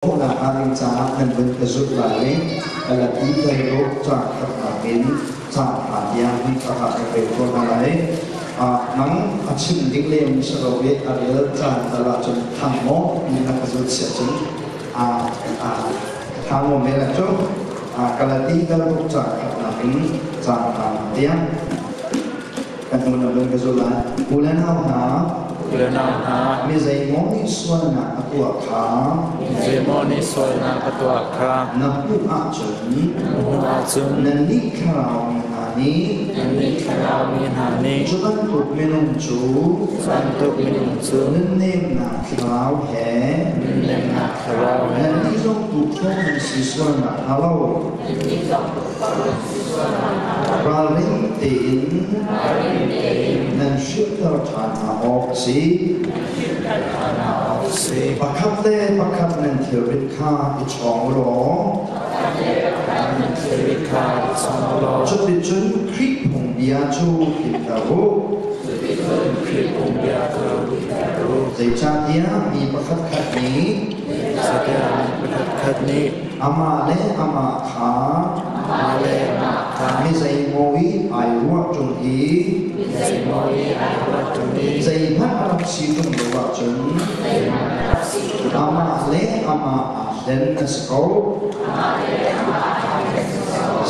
Khawhnak ah ding caah nan vun ka zulh lai i Galati dal caang khatnak in caang hra tiang hi ka ah ka rel ko hna lai. Nang a chim ding lem si lo i a rel caan tal ahcun thang maw ti na ka zulh siah cun tha maw me la cu. Galati dal caang khatnak in caang hra tiang kan hnu na vun ka zulh lai. U le nau hna, U le nau hna, mi zeimaw nih sualnak a tuah kha zeimaw nih sualnak a tuah kha na hmuh ahcun na hmuh ahcun nannih thlarau mi hna nih nannih thlarau mi hna nih cu bantuk minung cu cu bantuk minung cu nunnemnak thlarau he nunnemnak thlarau he nannih zong tukforh nan si sual nakhnga lo ralring tein nan hrilhter ṭhan hna awk a si. Pakhat le pakhat nan thilrit kha i chawng u law cuticun Khrih phungbia cu tlinter u. Zeicahtiah mi pakhatkhat nih amah le amah kha mi zeimaw i ai ruah ṭung i zeihmanh a rak si ṭung lo ahcun amah le amah aa hlen a si ko.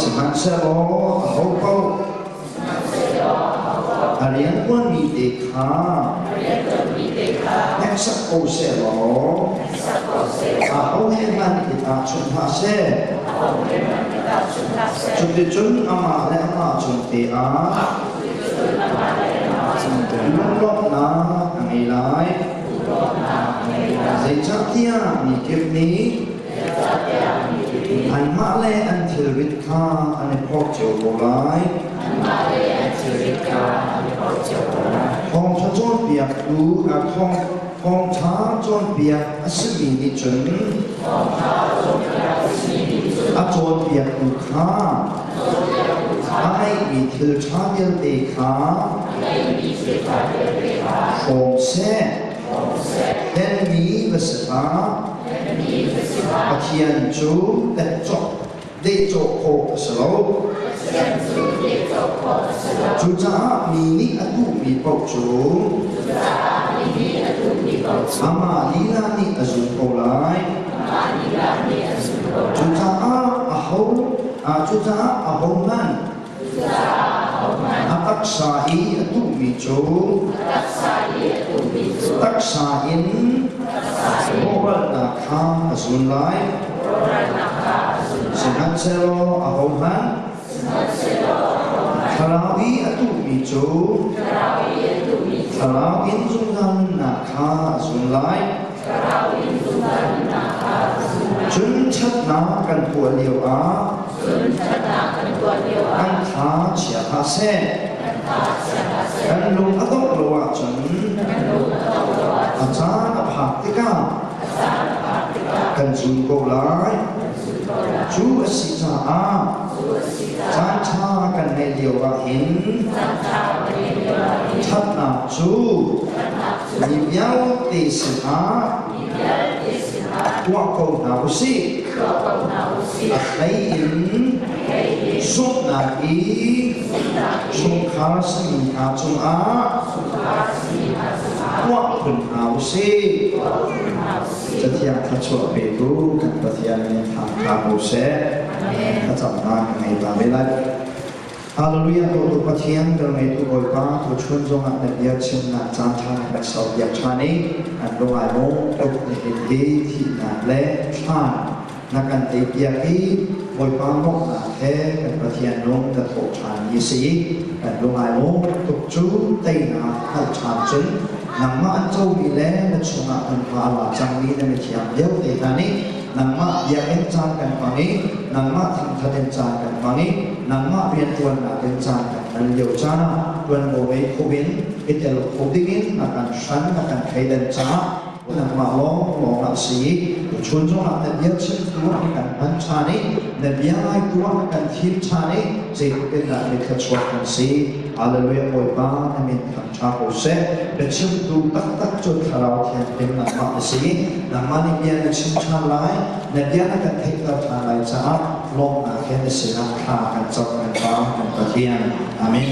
Sihmanhsehlaw aho paoh a rianṭuanmi te kha hneksak ko sehlaw aho he hmanh i tahchunh hlah seh. Cuticun amah le amah cung te ah lunglawmhnak a ngei lai. Zeicahtiah mi kip nih anmah le an thilrit kha an i phorh cio ko lai. Thawngṭha cawnpiaktu thawngṭha cawnpiak a simi nih cun a cawnpiaktu kha a ngeihmi thil ṭha vialte kha hrawm seh. Hlenmi va si hlah. Pathian cu dehcawh khawh a si lo. Cucaah mi nih a duhmi paoh cu amah lila nih a zul ko lai. Cucaah aho cucaah ahohmanh a taksa i a duhmi cu taksa in rawhralnak kha a zul lai. Sihmanhsehlaw ahohmanh thlarau i a duhmi cu thlarau in zungzal nunnak kha a zul lai. Cun ṭhatnak kan tuah lioah kan tha chia hlah seh. Kan lung a dongh lo ahcun a caan a phak tikah kan zul ko lai. Cu a si caah caanṭha kan ngeih lio ah hin ṭhatnak cu mi vialte sinah tuah ko hna u sih. A hlei in zumhnak i chungkhar simi hna cungah tuah khun hna u sih. Cathiang thluachuah petu kan Pathian nih thangṭha ko seh. Thlacamnak ka ngei ta ve lai. Hallelujah Dawtu Pathian kan ngeitu Bawipa tuchun zongah na bia chimnak caan ṭha na kan serpiak ṭhan i kan lungai maw tuk nihin hi thihnak le thlan na kan teipiak i Bawipa mawhnak he kan Pathian lung kan thawh ṭhan mi si i kan lungai maw tuk cu teinak hngalh ṭhan cun nangmah an comi le na chungah hmunhma a la cangmi na mithiang vialte hna nih nangmah biakinn caan kan hmang i nangmah thangthat in caan kan hmang i nangmah rianṭuannak in caan kan hman lio caan ah ṭuanvo ngei kho in i tel kho dingin na kan hran na kan thleidan caah. Nangmah lawnglawng ah si. Tuchun zongah na bia chimtu ah na kan hman ṭhan i na bia ngaitu ah na kan thim ṭhan i zeitluk in dah mithluachuak kan si. Hallelujah. Bawipa, na min thangṭha ko seh. Biachimtu taktak cu Thlarau Thianghlim nangmah na si. Nangmah nih bia na chim ṭhan lai, na bia na kan theihter ṭhan lai caah lawmhnak he na sinah thla kan cam, kan Pa, kan Pathian. Amen.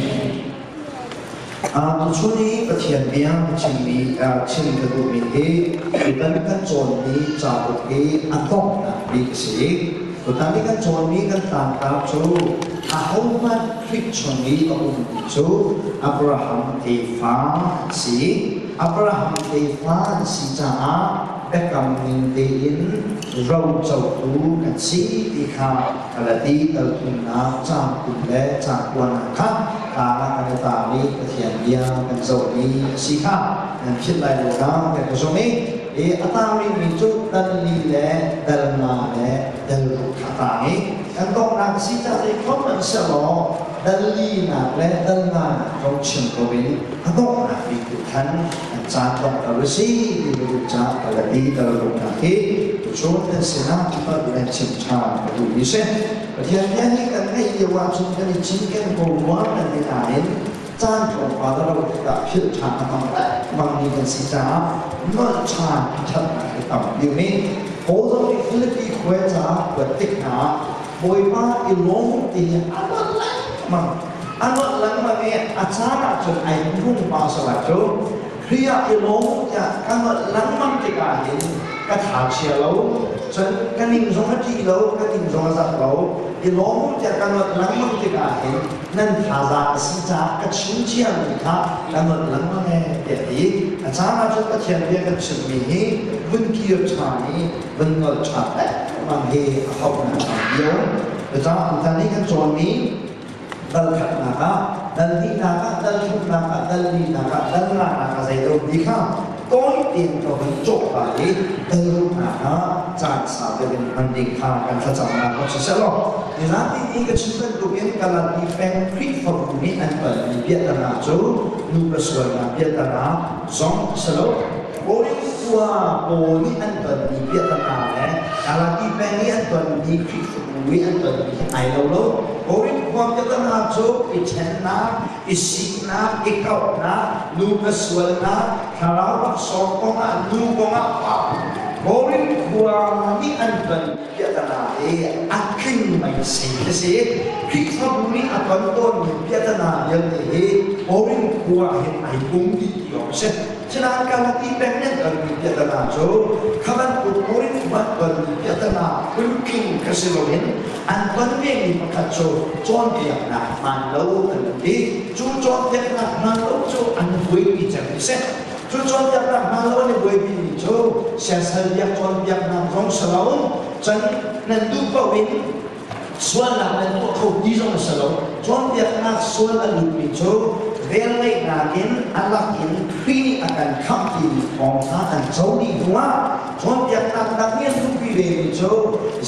Tuchun i Pathian bia chimmi chim ka duhmi hi tutan kan cawnmi cauk hi a donghnak bik a si. Tutan i kan cawnmi kan tlangtlak cu ahohmanh Khrih chung i a ummi cu Abraham tefa an si. Abraham tefa an si caah biakam ning tein rocotu kan si ti kha Galati kalphungnak caang 20 le caang 9 ah khan tlang ah kan i tar i Pathian bia kan zohmi a si kha nan philh lai lo dah kan ka zumh i i a tang rihmi cu dal li le dal nga le dal ruk kha a tang i kan donghnak a si caah zei khom an sehlaw dal linak le dal nganak kong chim ko in a donghnak bik tu khan an caan donghter u si ti ka duh caah Galati dal ruknak hi tuchun nan sinah nan chim ṭhan ka duhmi si. Pathian bia nih kan ngaih lio ahcun kan i cinken ko rua kan ti nain caan tlawmpal a rauh tikah philh ṭhan a hmang lengmangmi kan si caah nolh ṭhan a ṭhatnak hi tam ding i Paul zong nih Filipi khua caah kuat tik hna ah Bawipa i lawm ti hi a nolh lengmang. A nolh lengmang i a caan ahcun ai hung pa salai cu Khrih ah i lawm tiah ka nolh lengmang tikah hin ka tha chia lo, cun ka ning zong a ṭih lo, ka ning zong a zak lo. I lawm tiah ka nolh lengmang tikah hin nan thazaang a si caah ka chim ciami kha ka nolh lengmang ee tiah ti. A caan ahcun Pathian bia kan chimmi hi vun kir ṭhan i vun nolh ṭhan lengmang hi a hauhnak tam lio. Cucaah tutan i kan cawnmi dal khatnak ah, dal hnihnak ah, dal thumnak ah, dal linak ah, dal nganak ah zei lo ti kha tawi tein ka hun cawh ta i dal ruknak ah caan sau deuh in hman ding kha kan thlacamnak rak si seh law nizan ni ka chim bantukin Galati peng Khrihfabu nih an tonmi biatana cu nupa sualnak biatana zong si lo. Korinth khua pawl nih an tonmi biatana le Galati peng i an tonmi Khrihfabu i an tonmi hi ai lo lo. Korinth khua biatana cu i ṭhennak, i siknak, i kauhnak, nupa sualnak, thlarau laksawng kongah, nu kongah pa. Korinth khua nih an tonmi biatana hi a tling mei si a si. Khrihfabu nih a ton tawnmi biatana vialte hi Korinth khua hin ai pum dih ti awk a si. Sinain Galati peng nih an tonmi piahtana cu kha bantuk Korinth khua an tonmi piahtana phunking kha si loin an ton vemi pakhat cu cawnpiaknak hmaan lo an ti. Cu cawnpiaknak hmaan lo cu an buaipi cem a si. Cu cawnpiaknak hmaan lo an i buaipimi cu siasal biak cawnpiaknak zong si lo, cun nan duh paoh in sualnak nan tuah kho ti zong a si lo. Cawnpiaknak sual a lutmi cu velngeihnak in a lak in Khrih nih a kan khamh timi thawng kha an co dih hnuah cawnpiaknak dang nih an duhpi vemi cu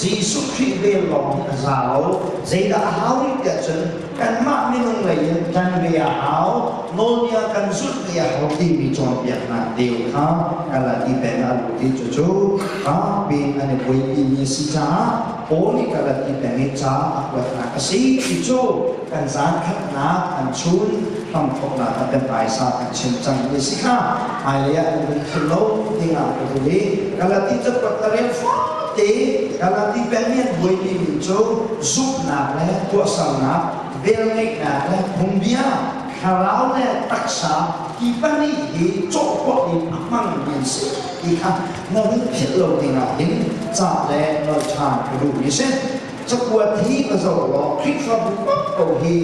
Jesuh Khrih vel lawng hi a za lo. Zeidah a hau rih tiah cun kanmah minung lei in ṭan ve a hau, nawlbia kan zulh ve a hau timi cawnpiaknak deu kha Galati peng ah a lut i cucu fakpi an i buaipimi a si caah Paul nih Galati peng i ca a kuatnak a si ti cu kan zan khatnak an chun hramthawknak ah kan phaisa kan chim cangmi a si kha hmailei ah nan vun philh lo dingah ka duh i Galati cakuat ka rel fate Galati peng nih an buaipimi cu zumhnak le tuahsernak, velngeihnak le phungbia, thlarau le taksa ti pahnih hi cawhpawlh in a hmangmi an si ti kha na vun philh lo dingah hin ca le nolh ṭhan ka duhmi a si. Cakuat hi ka zoh law Khrihfabu paoh ko hi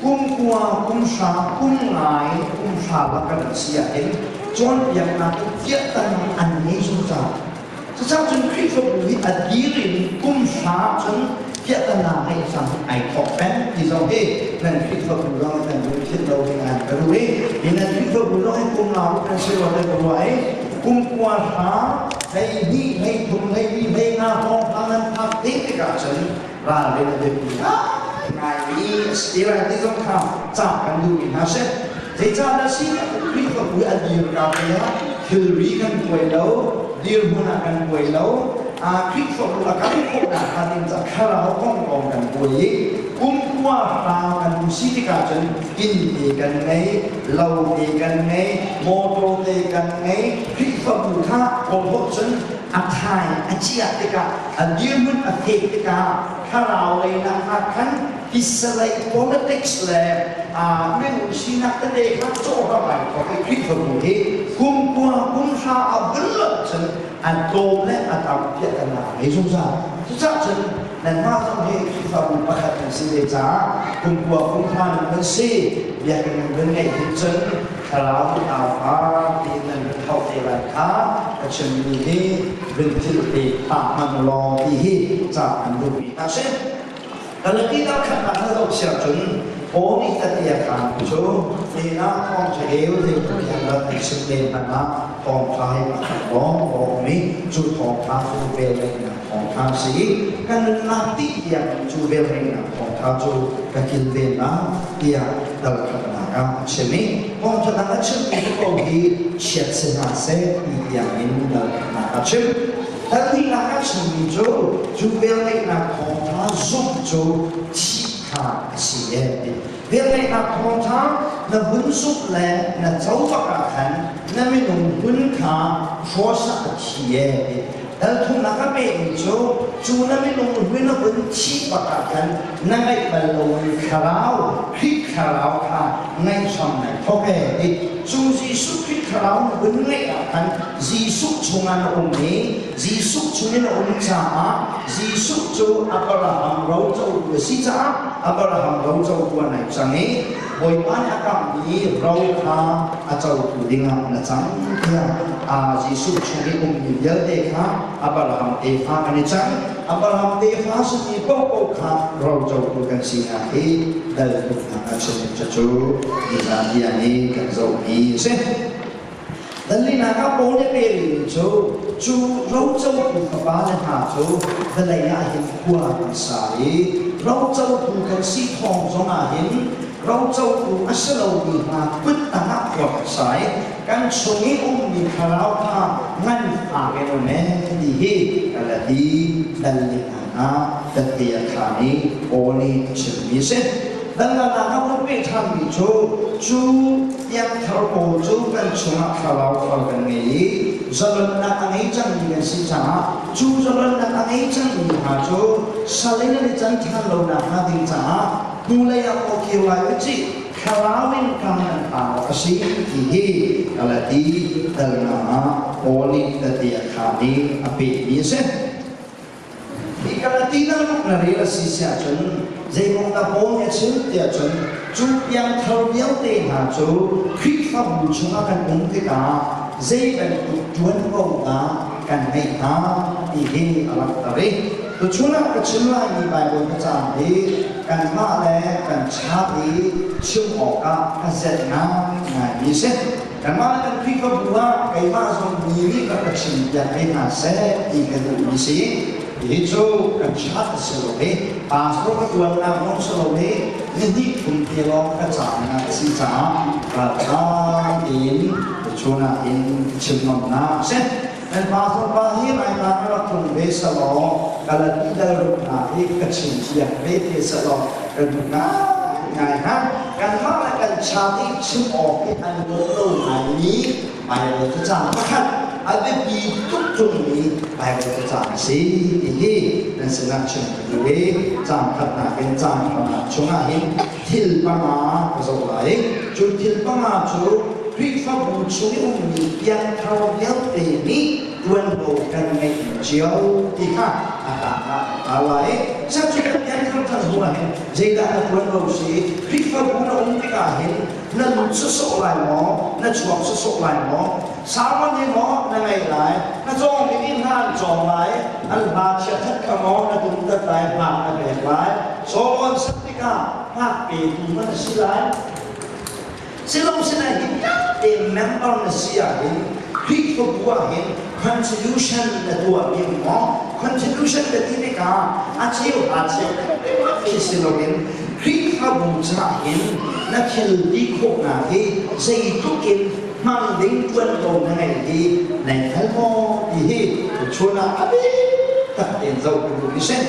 kum kua, kum hra, kum nga in kum hra bak kan si ahhin cawnpiaknak in fiahter an ngei zungzal. Cucaah cun Khrihfabu hi a dir in kum hra cun piahtana ngeih cang ai thawk peng ti zong hi nan Khrihfabu zong nan lungthin lo ding an ka duh i hi nan Khrihfabu zong hi kum nga ruk nan si rua te ka ruah i kum kua hra 12 13 14 15 hrawng hna nan phak te tikah cun ralrin a biapi ngaimi a si lai ti zong kha ca kan duhmi hna si. Zeicahdah si Khrihfabu a dir ka te ah Thilri kan buai lo, dirhmun ah kan buai lo, Khrihfabu a kal khawhnak hnga ding caah thlarau kong lawng kan buai i kumkua hra kan um si tikah cun inn te kan ngei, lo te kan ngei, motor te kan ngei, Khrihfabu kha kawlholh cun a thai a ciah tikah a dirhmun a fek tikah thlarau lei nak ah khan Israel politics le minung sinak tete kha cawhram ai thawk i Khrihfabu hi kum kua kum hra a vun lo cun an tlawm le a tam piah kan nak ngei zungzal. Cucaah cun nanmah zong hi Khrihfabu pakhat kan si ve caah kum kua kum hra nan kan si biakinn nan vun ngeih hin cun thlarau nau fa tiin nan vun thawk te lai kha ka chimmi hi vun philh te hlah hmang law ti hi ca an duhmi hna si. Kalati dal khatnak na zoh siah cun Paul nih tati a khaan cu nina thawng ṭha eu zeitluk in rat an chim len hmanh ah thawngṭha hi pakhat lawng a um i cu thawngṭha cu velngeihnak thawngṭha a si i ka nunnak dih tiang cu velngeihnak thawngṭha cu ka kilven lai tiah dal khatnak ah a chim i thawngṭha dang a chimmi ko hi chiat si hna seh ti tiang in dal khatnak a chim. Palinak a chimmi cu cu velngeihnak thawngṭha zumh cu thih kha a si e ti. Velngeihnak thawngṭha na hun zumh le na co bak ah khan na minung hun kha cross ah a thi e ti. Dalthumnak a pehmi cu cu na minung hun na hun thih bak ah khan na ngeih bal lomi thlarau, Khrih thlarau kha ngeih hram nai thawk e ti. Cu Jesuh Khrih thlarau na hun ngeih ah khan Jesuh chungah na um i Jesuh chungin na um caah Jesuh cu Abraham rocotu a si caah Abraham rocotu ah nai cang i Bawipa nih a kamhmi ro kha a cotu dingah na cang tiah Jesuh chung i ummi vialte kha Abraham tefa kan i cang. Abraham tefa simi paohpaoh kha rocotu kan sinak hi dal tuknak a chim cucu nizan tiang i kan zohmi a si. Dallinak ah Paul nih pemi cu cu rocotu fapa le hna cu vawlei ah hin khua kan sa i rocotu kan si thawng zong ah hin rocotu a si lomi hna kut tangah khua kan sa i kan chung i ummi thlarau kha nganfak in um ee ti hi Galati dallinak ah tette a khaan i Paul nih a chimmi a si. Dalnak ah kan peh ṭhanmi cu cu piangthar pawl cu kan chungah thlarau thar kan ngei i zalonnak a ngei cangmi kan si caah cu zalonnak a ngei cangmi hna cu sal in an i can ṭhan lonak hnga ding caah hnulei ah aw kir lai u cih thlarau in kaan an phan awk a si ti hi Galati dalnak ah Paul nih tete a khaan i a pehmi a si. Hi Galati dang na rel a si siah cun zeimawng dah Paul nih a chim tiah cun cu piangthar vialte hna cu Khrihfabu chungah kan um tikah zei bantuk ṭuanvo dah kan ngeih hna ti hi a langhter i tuchun ah ka chim laimi Baibal cacang hi kanmah le kan chat i chim awkah ka zelh ngaingaimi a si. Kanmah le kan Khrihfabu ah keimah zong mi nih rak ka chimpiak ve hna seh ti ka duhmi si. Hihi cu kan chat a si lo i pastor ka ṭuannak zong si lo i nihnih thum te lawng ka caannak a si caah ralṭha tein tuchun ah hin ka chim ngamnak a si. Kan pastor pa hi Laitlang ka rak tlung ve selaw Galati dal ruk hna hi ka chimpiak ve te selaw ka duh ngaingai hnga. Kanmah le kan chan i chim awk hi an dawh lo ngaimi Baibal cacang pakhat a biapi tuk ṭungmi Baibal cacang a si ti hi nan sinah chim ka duh i caang khatnak in caang khatnak chungah hin thil panga ka zoh lai i cu thil panga cu Khrihfabu chung i ummi piangthar vialte nih ṭuanvo kan ngeih cio ti kha a tang ah aa lai. Cu kan piangthar ṭhan hnu ah hin zeidah na ṭuanvo si? Khrihfabu na um tikah hin na lut sawsawh lai maw? Na chuak sawsawh lai maw? Sermon hi maw na ngaih lai? Na cawng ding in hna an cawng lai? An hla chiathat kha maw na dumtat lai, hmak na pek lai? Solomon sak tikah hmak petu man a si lai. Silo-sinain hi vialte member na si ahhin Khrihfabu ahhin contribution na tuah mi maw? Contribution ka ti tikah a cheu a cheu khi si loin Khrihfabu caah hin na thil ti khawhnak hi zeitluk in Hmang ding ṭuanvo na ngei hi nai hngal maw ti hi tuchun ah a bik tak tein zoh kan duh mi si.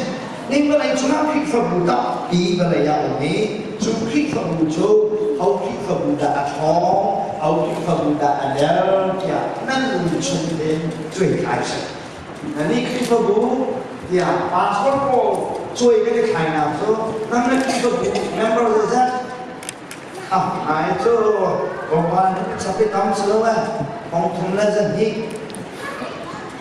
Ning vawlei cungah Khrihfabu tampi vawlei ah um i cu Khrihfabu cu ho Khrihfabu dah a ṭhawng, ho Khrihfabu dah a der tiah nan lung chung tein cuai si. Nannih Khrihfabu tiah pastor pawl cuai kan i thlainak cu nang na Khrihfabu member zeizat Ai cu Bawipa nih chap i tam si lo eh. Thong thum le zahnih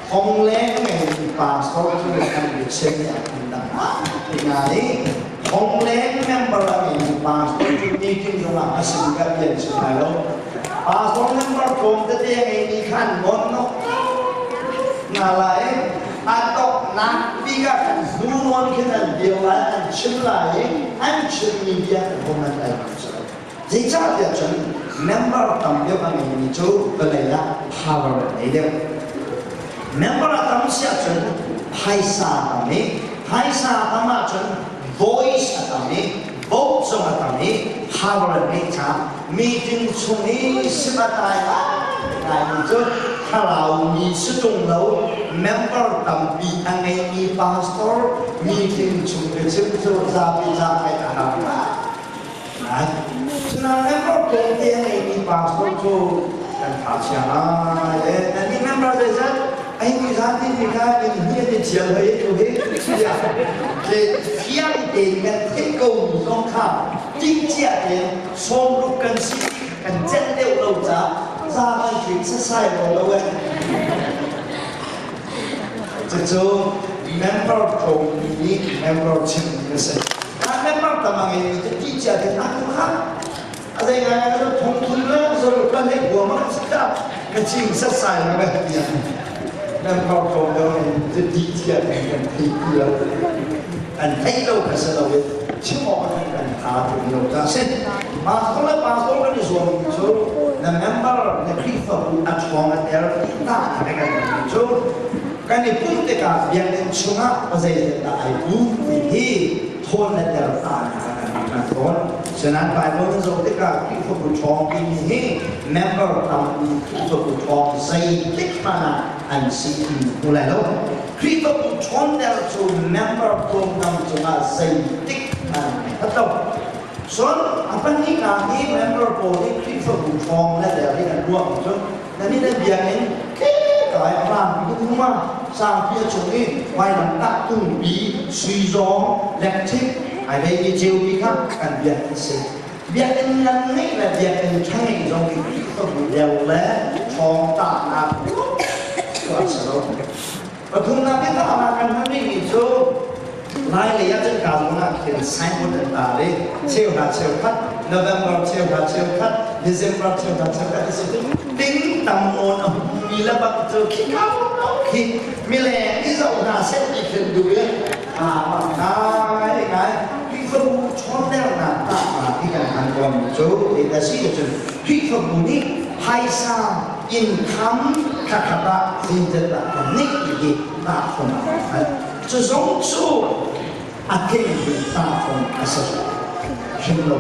thong leng ngeimi pastor cu kan biachim i a phun dang hna i thong leng member a ngeimi pastor cu meeting zongah a sin ka bian chim lai lo. Pastor member tlawm tete a ngeimi kha an ngawn nok hna lai a donghnak bik ah khan hnu nawn khin an dir lai, an chim lai i an chimmi bia kan hom an al si lo. Zeicahtiah cun member tam deuh a ngeimi cu vawlei ah power an nei deuh. Member a tam si ahcun phaisa a tam i phaisa a tam ahcun voice a tam i vote zong a tam i power an ngeih caah meeting chung i sim a tai ngaimi cu thlarau mi si ṭung lo member tampi a ngeimi pastor meeting chung biachim cu zapi ca ngaih a har ngai. Cunain member tlawmte a ngeimi pastor cu kan tha chia ngai. Nannih member zeizat ai mi zan ti mi kha in hi an i thial hoi tu hi tiah fiang tein kan theih ko mi zong kha timhcia tein sawmruk kan si kan celh deuh lo caah za kan tling sasai lo lo eh. Cucu member tlawmmi nih member chimmi a si. Kan member tam a ngeimi cu tihcia tein a tu kha a zei ngai ah kan thong thun le zaruk kan hei huam ah ta ka ching sasai lo eh tiah member tlawm deuh nih cu tihcia tein kan thei ti lo. An theih lo kha si lo in chim awk ah kan tha tuk lo ta si. Pastor le pastor kan i zuam cu na member na Khrihfabu a ṭhawng a ter ta na kan cu kan i pumh tikah biakinn chungah pazeizat dah ai pum ti hi thawn le ter ta na kan kan thawn. Sinain Bible na zoh tikah Khrihfabu ṭhawng timi hi member tampi Khrihfabu ṭhawng zeitik hmanh ah an si ti hmu lai lo. Khrihfabu ṭhawnter cu member tlawmtam cungah zeitik hmanh ai khat lo. Cun a pahnihnak hi member pawl nih Khrihfabu ṭhawng le der hi an ruahmi cu nan i nan biakinn kai ram huma sangpi a chung i vailamtah tungpi sui zawng lekṭhik ai vei mi ceupi kha kan biakinn si. Biakinn ngan ngeih le biakinn ṭha ngeih zong hi Khrihfabu deu le ṭhawng tahnak tuah si lo. Pathumnak in tahnak kan hman rihmi cu Lailei ah cun kaa ah khin signboard an tar i cheuhra cheukhat, November cheuhra cheukhat, December cheuhra cheukhat a si. Ting tam nawn a hmumi le bak cu khi khi mileng i zoh hna seh ti khin duh i aa ngai ngai Khrihfabu chawnternak tahnak hi kan hman tawnmi cu a si ahcun Khrihfabu nih phaisa income thlakhat ah zeizat dah kan ngeih ti hi tahfung ah kan hman. Cu zong cu a tling tahfung a si hrim lo.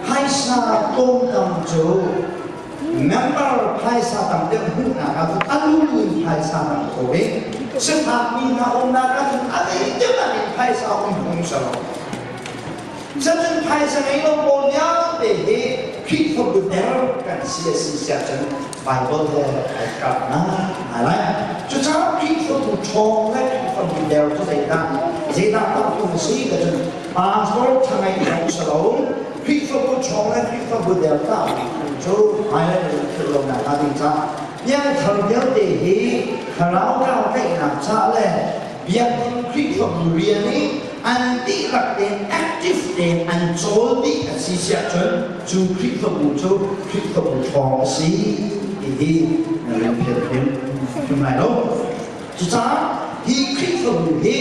Phaisa tlawmtam cu member phaisa tam deuh hmuhnak ah cun a lulu in phaisa tam kho i sifakmi hna umnak ah cun a zei deuh in phaisa um phung si lo. Cucun phaisa ngei lo pawl vialte hi Khrihfabu der kan si a si siah cun Bible he ai kap ngai lai. Cucaah Khrihfabu ṭhawng le Khrihfabu der cu zeidah zeidah tahfung a si ti cun pastor ṭha ngei zong si lo Khrihfabu ṭhawng le Khrihfabu der tahfung cu hmailei in philh lonak hnga ding caah piangthar vialte hi thlarau tlaihnak ca le biakinn Khrihfabu rian i an dihlak tein active tein an cawl dih a si siah cun cu Khrihfabu cu Khrihfabu ṭhawng a si ti hi na rin philh hrim hrim lai lo. Cucaah hi Khrihfabu hi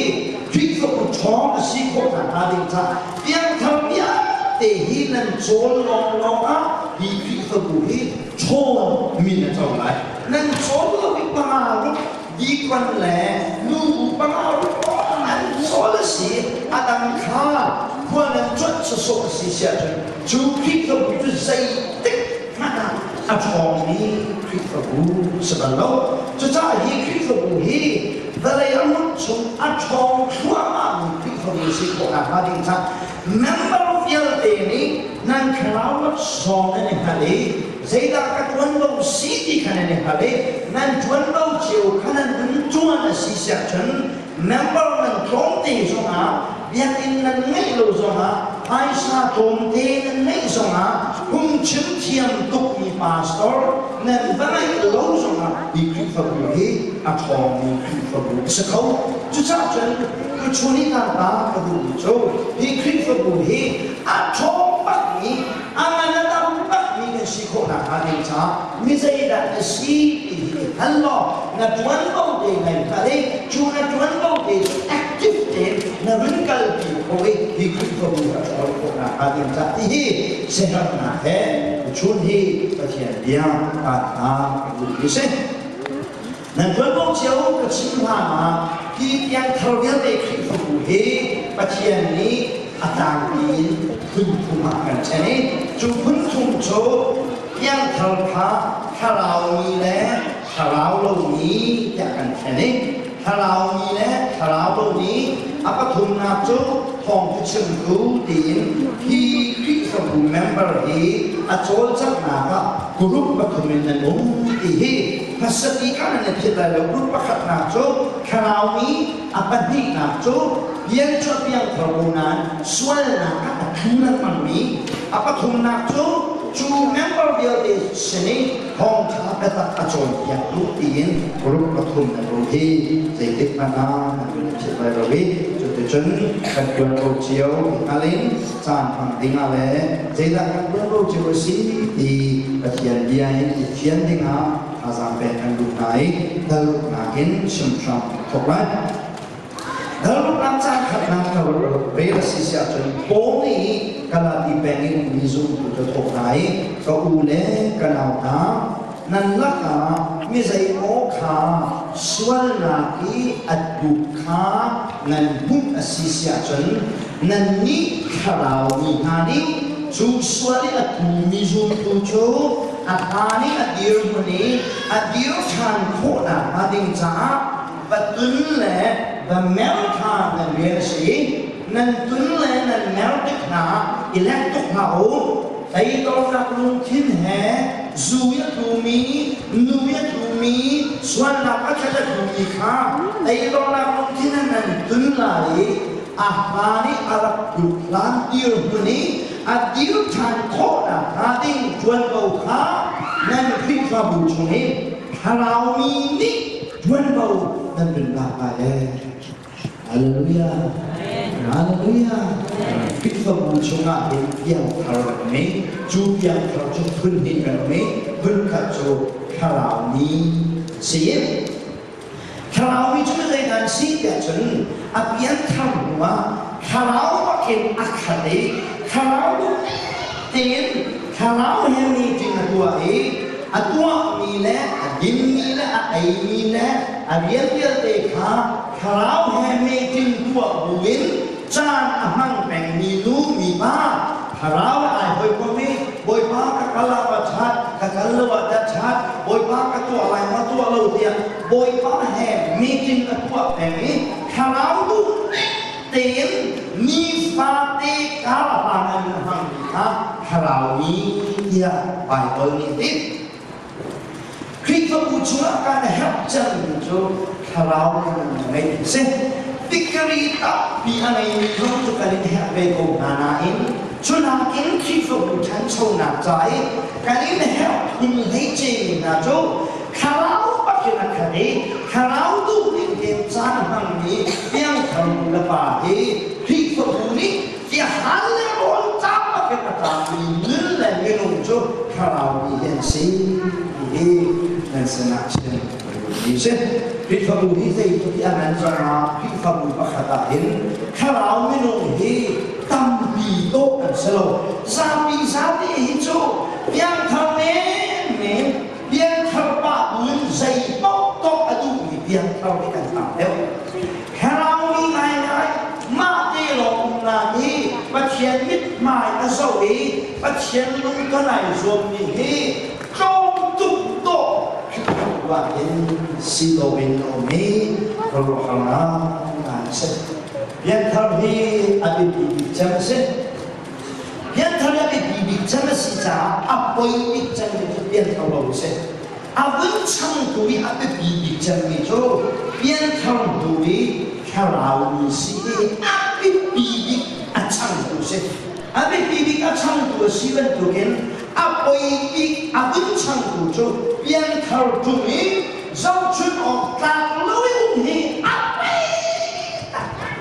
Khrihfabu ṭhawng a si khawh nakhnga ding caah piangthar vialte hi nan cawl lawnglawng ah hi Khrihfabu hi ṭhawn min a co lai. Nan cawl lo i panga ruk dikon le nubu panga ruk an cawl a si a dang kha khua nan cuanh sawsawh a si siah cun cu Khrihfabu cu zeitik hmanh ah A ṭhawngmi Khrihfabu si bal lo. Cucaah hi Khrihfabu hi vawlei a hmun chung a ṭhawng thluahmahmi Khrihfabu si khawh nakhnga ding caah member vialte nih nan thlarau laksawng nan i hngalh i zeidah ka ṭuanvo si ti kha nan i hngalh i nan ṭuanvo cio kha nan vun ṭuan a si siahcun member nan tlawmte zongah biakinn nan ngeih lo zongah phaisa tlawmte nan ngeih zongah phungchim thiam tukmi pastor nan va ngeih lo zongah hi Khrihfabu hi a ṭhawngmi Khrihfabu a si kho. Cucaah cun tuchun i kan ta ka duhmi cu hi Khrihfabu hi a ṭhawng bakmi a ngan a dam bakmi kan si khawh nakhnga ding caah mi zeidah na si ti hi i hngal law na ṭuanvo te nai hngal i cu na ṭuanvo te cu active tein na run kalpi kho i hi Khrihfabu a ṭhawn khawh nakhnga ding caah ti hi siaherhnak he chun hi Pathian bia kaan hna ka duhmi si. Nan ṭuanvo cio ka chim hlan ah hi piangthar vialte Khrihfabu hi Pathian nih a tlangpi in phun thum ah kan ṭhen i cu phun thum cu piangthar kha thlaraumi le thlarau lomi tiah kan ṭhen i thlaraumi le thlarau lomi a pathumnak cu thawngṭha chimtu tiin hi Khrihfabu member hi a cawlcanghnak ah group pathum in nan um ti hi hmasa bik ah nan i philh lai lo. Group pakhatnak cu thlaraumi, a pahnihnak cu pianchuah piangthar ko nain sualnak ah a thu lengmangmi, a pathumnak cu cu member vialte sin i thawngṭha biatak a cawnpiaktu tiin group pathum nan um hi zeitik hmanh ah nan i philh lai lo i cuticun kan ṭuanvo cio hngal in caan hmang dingah le zeidah kan ṭuanvo cio a si ti Pathian bia in i fian dingah thazaang pek kan duh hna i daluknak in chim hram thawk lai. Daluknak caan khatnak ka rel a si siah cun Paul nih Galati peng in ummi zumtu cu thawk hna i ka u le ka nau hna nan lakah mi zeimaw kha sualnak i a tuk kha nan hmuh a si siah cun nannih thlarau mi hna nih cu sual i a tumi zumtu cu a hlan i a dirhmun i a dir ṭhan khawh nakhnga ding caah va tun le va mer kha nan rian a si. Nan tun le nan mer tik hna i lek tuk hlah u. Eitornak lungthin he zu i a tlumi, nu i a tlumi, sualnak a khat a tlumi kha eitornak lungthin in nan tun lai i a hmaan i a rak tluk hlan dirhmun i a dir ṭhan khawh nakhnga ding ṭuanvo kha nan Khrihfabu chung i thlaraumi nih ṭuanvo nan run lak lai ee. Hallelujah. Hallelujah. Khrihfabu chungah hin piangthar kan ngei. Cu piangthar cu phun hnih kan ngei. Phun khat cu thlarau mi si. Thlarau mi cu zei nan si tiah cun a pianthar hnuah thlarau bakin a khat i thlarau tein thlarau he meeting a tuah i a tuahmi le a dinmi le a eimi le a rian vialte kha thlarau he meeting tuah buin caan a hmang pengmi nu mipa thlarau ai hawikom i Bawipa ka kal ah va that ka kal lo ah dah that Bawipa ka tuah lai maw tuah lo tiah Bawipa he meeting a tuah peng i thlarau duh tein nifate kar a hlan an hmangmi kha thlarau mi tiah Baibal nih a ti. Khrihfabu chungah kan herh cemmi cu thlarau nun ngeih a si. Tikari tampi a ngeimi zong cu kan in herh ve ko hna nain cu nakin Khrihfabu ṭhanchonak ca i kan in herh phun hleice hna cu thlarau bakin a khat i thlarau duh ning tein caan a hmangmi piangthar nu le pa hi Khrihfabu nih tiahal le rawl caam bakin a ṭammi nun le minung cu thlarau mi hi an si ti hi nan sinah chim mi si. Khrihfabu hi zeitluk i a ngan zongah Khrihfabu pakhat ah hin thlarau minung hi tampi dawh kan si lo. Zapi zapi hi cu piangthar menmen piangthar pah buin zei paoh a duhmi piangthar hi kan tam deuh. Thlarau mi ngaingai mah te lawng umnak hi Pathian mithmai a zoh i Pathian lungton ai zuammi hi tlawm. Khrihfabu ah hin si dawh in a um i khuaruahhar ngai a si. Pianthar hi a biapi bik cem a si. Pianthar a biapi bik cem a si caah a poi bik cemmi cu pianthar lo a si. A vun changtu i a biapi bik cemmi cu pianthar hnu i thlarau mi si hi a biapi bik a changtu si. A biapi bik a changtu a si bantukin a poi bik a vun changtu cu pianthar ṭung i zohchun awk tlak lo i um hi a poi taktak.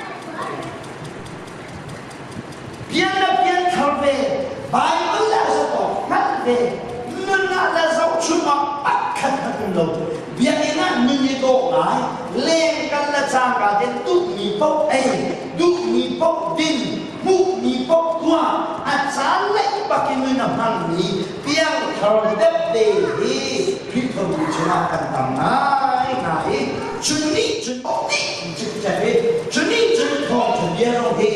Pian le pianthar ve, Bible le zoh awk hngalh ve, nun ah le zohchun awk pakhat hmanh um lo. Biakinn ah nun i dawh ngai, leng kal le cangka te duhmi paoh ei, duhmi paoh din, hmuhmi paoh tuah, a caan leih bak in nun a hmangmi piangthar deuh te hi Khrihfabu chungah kan tam ngaingai i cu nih cun dih cikcek i cu nih cun thawngṭha bia zong hi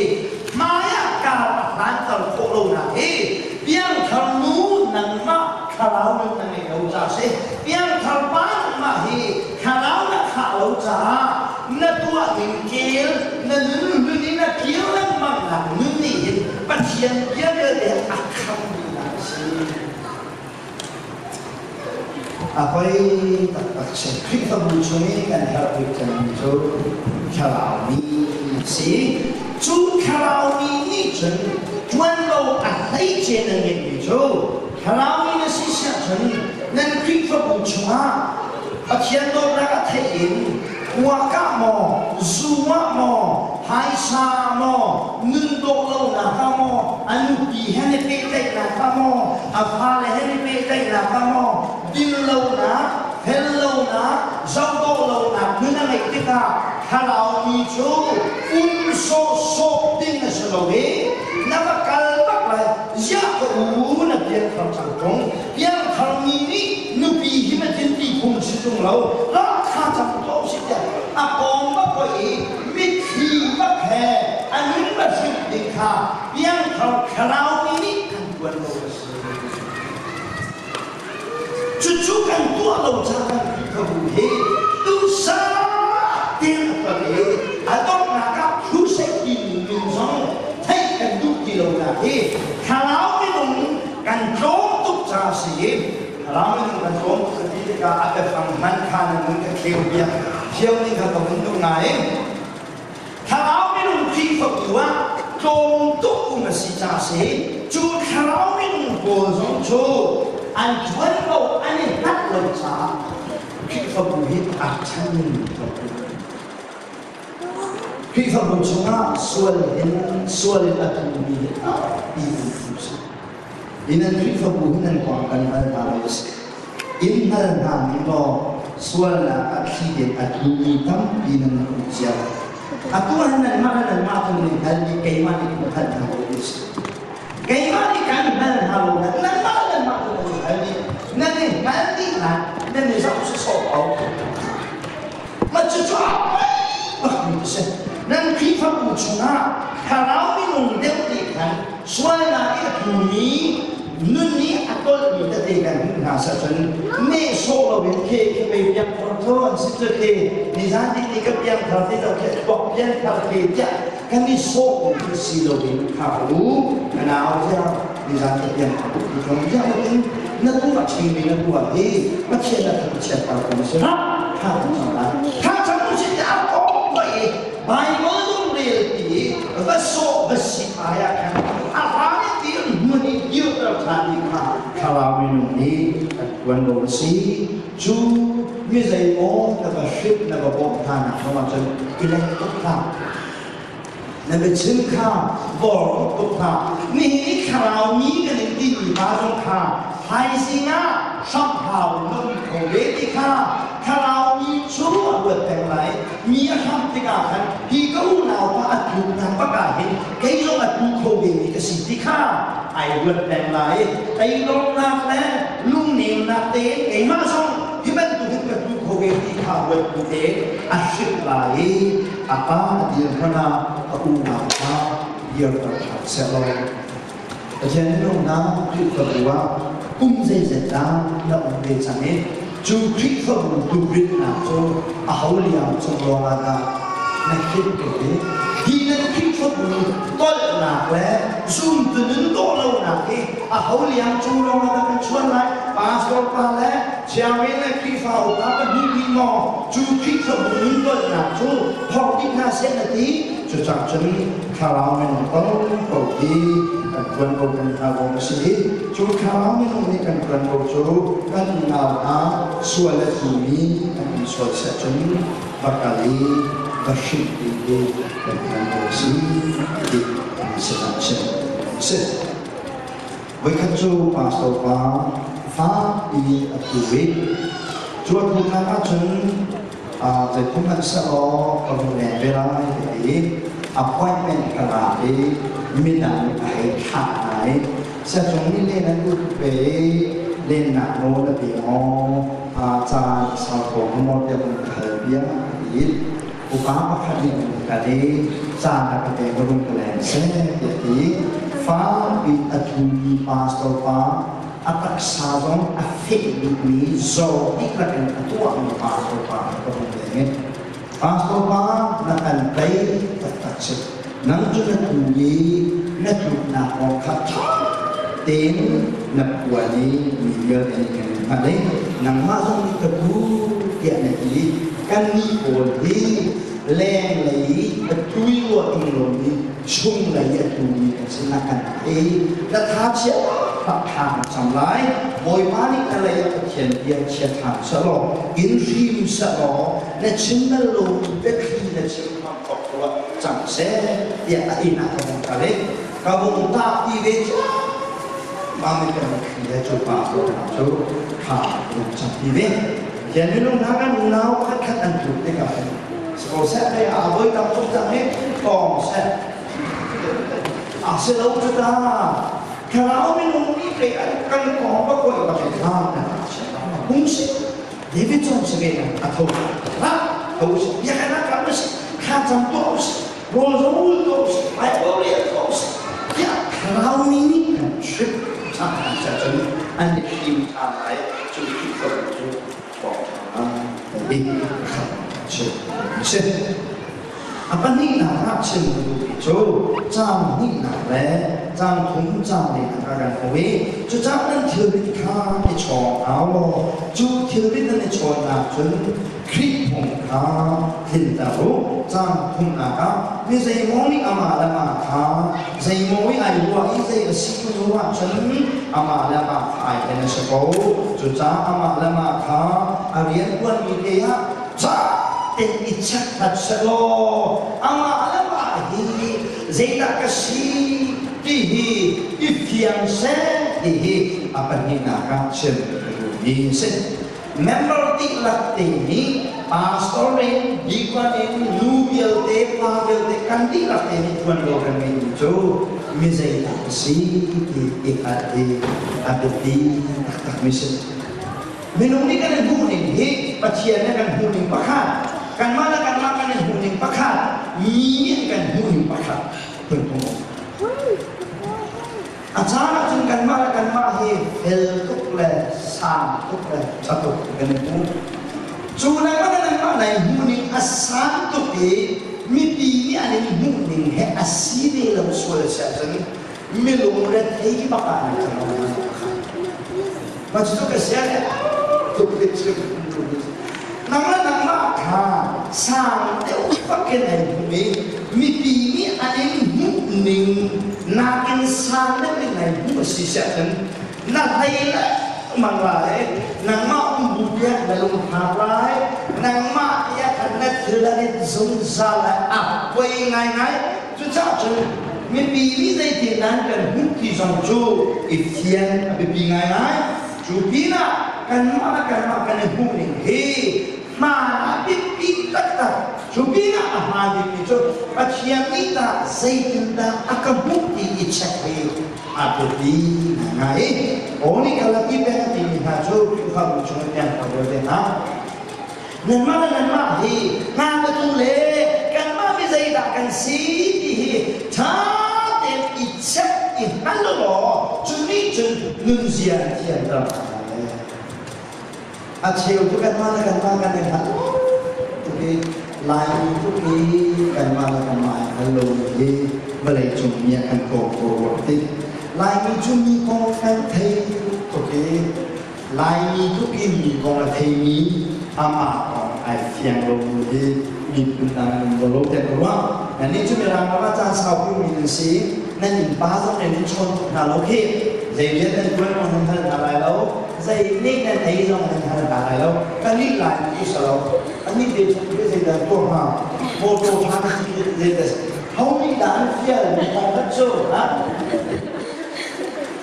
hmai ah kar a hlanter khawh lonak hi piangthar nu nangmah thlarau nun na ngeih lo caah a si. Piangthar pa nangmah hi thlarau na khah lo caah na tuah ning kel na nun hlun in a kir lengmang nak nun nih hin Pathian bia vialte a kham duhnak a si. A poi taktak si. Khrihfabu chung i kan herh bik cemmi cu thlarau mi a si. Cu thlarau mi nih cun ṭuanvo a hleice nan ngeihmi cu thlarau mi na si siah cun nan Khrihfabu chungah Pathian dawtnak a theih in kuakah maw, zu ah maw, phaisa maw, nun dawh lonak ah maw, a nupi he an i pehtlaihnak ah maw, a fale he an i pehtlaihnak ah maw, dinlonak, fellonak, zohdawh lonak nun a ngeih tikah thlarau mi cu um sawhsawh ding a si lo i na va kal bak lai ziah ka u na pianthar cang ṭung piangthar mi nih nupi hi na tin ti phung si ṭung lo ralṭha cang tuah usih tiah a kawng va poi i mitthli bak he a nun va hrimh ding kha piangthar thlarau mi nih kan ṭuan lo a si. Cucu kan tuah lo caah kan Khrihfabu hi duhsah tein a kal i a donghnak ah crusade timi min zong theih kan duh ti lonak hi thlarau minung kan tlawm tuk caah a si i thlarau minung kan tlawm tuk ka ti tikah a biafang hman kha nan nun ka kheu bia thiam ning kha ka vun duh ngai. Thlarau minung Khrihfabu ah tlawm tuk um a si caah a si. Cu thlarau minung pawl zong cu an ṭuanvo an i hngalh lo caah Khrihfabu hi aa ṭhen ning Khrihfabu chungah sual in sual in a tlungmi hi tampi an um si. Hi nan Khrihfabu hi nan kong kan hngal hna lo a si. In hngal hna ning law sualnak ah thli in a tlumi tampi nan rak um cio. Atu ah nanmah le nanmah cu nan hngal i keimah nih kan hngal hna lo a si. Keimah nih kan hngal hna lo na nanmah le nanmah cu nan i hngal dih. Nan i hngal dih lai, nan i zoh sawsawh ko. Mah cucu a poi bakmi a si. Nan Khrihfabu chungah thlarau minung deuh nih khan sualnak i a tlumi nun nih a tolhmi tete kan hmuh hna sahcun nehsawh loin khe khi pei piangthar cu an si cu khi nizan ni ni ka piangthar ti lo khi tuak piangthar khi tiah kan i sawh khi si loin kha u ka nau tiah nizan ka piangthar ti ṭung tiah in na tuah chinmi na tuah hi Pathian na thangchiat ter ko si rak tha cang lai tha cang u si tiah a kong i Bible zong rel ti va sawh va si ai ah khan a hlan i dir hmun i dirter ṭhan ding kha thlarau minung nih kan ṭuan lo a si. Cu mi zeimaw na va hrilh na va bawmh hna nak zong ah cun i leng tuk hlah. Na biachim kha bawr tuk hlah. Nihin i thlarau mi kan in timi pa zong kha thaizing ah hramhau in na um kho ve ti kha thlarau mi cu a ruat peng lai. Mi a hram tikah khan hi ka unau pa a tluknak bak ah hin kei zong a tlu kho ve mi ka si ti kha ai ruat peng lai. Teilawmnak le lungnemnak tein keimah zong hi bantukin ka tlu kho ve ti kha ruat bu tein a hrilh lai i a pa a dir hmanh ah a unau kha dirter hlah sehlaw Pathian minung hna Khrihfabu ah kum zeizat dah na um ve cang i? Cu Khrihfabu tlukritnak cu aho liang cung lawngah dah na khinh ko i hi nan Khrihfabu tolhnak le zumtu nun dawh lonak hi aho liang cung lawngah dah kan chuan lai? Pastor pa le chairman le Khrihfa upa pahnih nih maw cu Khrihfabu nun tolhnak cu thawk dih hna seh na ti? Cucang cun thlarau minung ko ko hi kan ṭuan ko kan hngal awk a si i cu thlarau minung nih kan ṭuan ko cu kan unau hna sual a timi an um sual seh cun va kal i va hrilh ti hi kan hngal awk a si ti kan sinah chim a si. Voikhat cu pastor pa fakpi a thu i cu a thunak ahcun zeiphung hmanh sehlaw ka vung leng ve lai ti i appointment ka lak i midang nih a hei thlah hna i siacung nih len an ut ve i lennak nawl a pe maw, caan a sau ko hnga maw tiah vung ka hal bia a ti i upa pakhat nih vung kal i caan a ka pe ka vung ka leng seh tiah ti fakpi a thumi pastor pa a taksa zong a feh bikmi zaw dihlak in a tuahmi pastor pa ka vung leng i pastor pa na kan tei taktak si, nang cu na tu i na tluknak kong kha ṭha tein na phuan i mi vialte nih kan in hngalh i nangmah zong nih ka tu tiah na ti. Kannih pawl hi lenglei i a tui rua ṭung lomi chunglei i a tumi kan si, na kan thei. Na tha chia bak thla kan cam lai. Bawipa nih na lei ah Pathian bia chia ṭhan sehlaw in hrim sehlaw na chim bal lomi biathli na chim hram thawk tuah cang seh tiah a inn ah ka vung kal i ka vung tah ti ve ciammam i kan thli le cu pa cu thla vung cam ti ve. Pathian minung hna kan unau pakhatkhat an tluk tikah hin si ko seh hei a voi tam tuk cang hi tawng seh a si lo cu ta. Thlarau minung nih pei an kan kong ba koi ba kei thla na hung si David zong si ve a tho la tho si bia kana kam si thla cam to si rawl zong ul to si Bible rel to si tiah thlarau mi nih kan trip chan chan cun an him than lai cu cu si. A pahnihnak ah chim ka duhmi cu caang hnihnak le caang thum caang linak ah kan hmuh i cucaah nan thilrit kha i chawng hau law cu thilrit nan i chawnnak cun Khrih phung kha tlinter u. Caang thumnak ah mi zeimaw nih amah le amah kha zeimaw i ai ruah i zei a si kun ruah cun amah le amah kha ai hlen a si ko. Cucaah amah le amah kha a rianṭuanmi te ah ca tein i chekhlat sehlaw amah le amah hi zeidah ka si ti hi i fiang seh ti hi a pahnihnak ah chim ka duhmi a si. Member dihlak te nih pastor in deacon in nu vialte pa vialte kan dihlak te nih ṭuanvo kan ngeihmi cu mi zeidah a si ti i hngalh hi a biapi taktakmi si. Minung nih kan i hmuhning hi Pathian nih kan hmuhning pakhat, kanmah le kanmah kan i hmuhning pakhat, mi nih an kan hmuhning pakhat phun um. A caan ahcun kanmah le kanmah hi fel tuk le sang tuk le ṭha tuk kan i hmu. Cu nangmah le nangmah nai hmuhning a sang tuk i mipi nih an in hmuhning he a si ve lo sual si ahcun milung rethei bak ah nan cang lo. Mah cucu ka sia le tuk te chim. Nang le nangmah kha sang deuh bakin ai hmu i mipi nih an in hmuh ning nakin sang deuh in ai hmuh a si siahcun na hlei lengmang lai, nangmah um bu tiah na lungphak lai, nangmah tiah khan na thil an in zungzal lai, a poi ngaingai. Cucaah cun mipi nih zeitin nan kan hmuh ti zong cu i fian a biapi ngaingai. Cu pinah kanmah le kanmah kan i hmuh ning hi hmaan a biapi taktak. Cu pinah a hmaan bikmi cu Pathian nih tah zeitindah a ka hmuh ti i check hi a biapi ngaingai. Paul nih Galati peng a timi hna cu Khrihfabu chung in piangthar vialte hna nanmah le nanmah hi ngakatu le kanmah mi zeidah kan si ti hi ṭha tein i check i hngal law cu nih cun nunzia an thianter. A cheu cu kanmah le kanmah kan i hngal tuk i Laimi tuk i kanmah le kanmah ai hngal lomi hi vawleicung mi ah kan kawm ko rua ka ti. Laimi cu mi kong kan thei tuk i Laimi tuk i mi kong a theimi amah kong ai fiang lomi hi miphun dang an um lo tiah ka ruah. Nannih cu Mirang ram ah caan saupi mi nan si. Nan innpa zong nan in chawn tuk hna lo khih. Zei rian nan ṭuan zong nan hngal hna lai lo. Zei nih nan ei zong nan hngal hna lai lo. Kannih Laimi cu si lo. Annih te chung hi zeidah an tuah hnga? Mawṭaw ṭha na si zeidah ho nih dah an fial mi kong khat cu ha?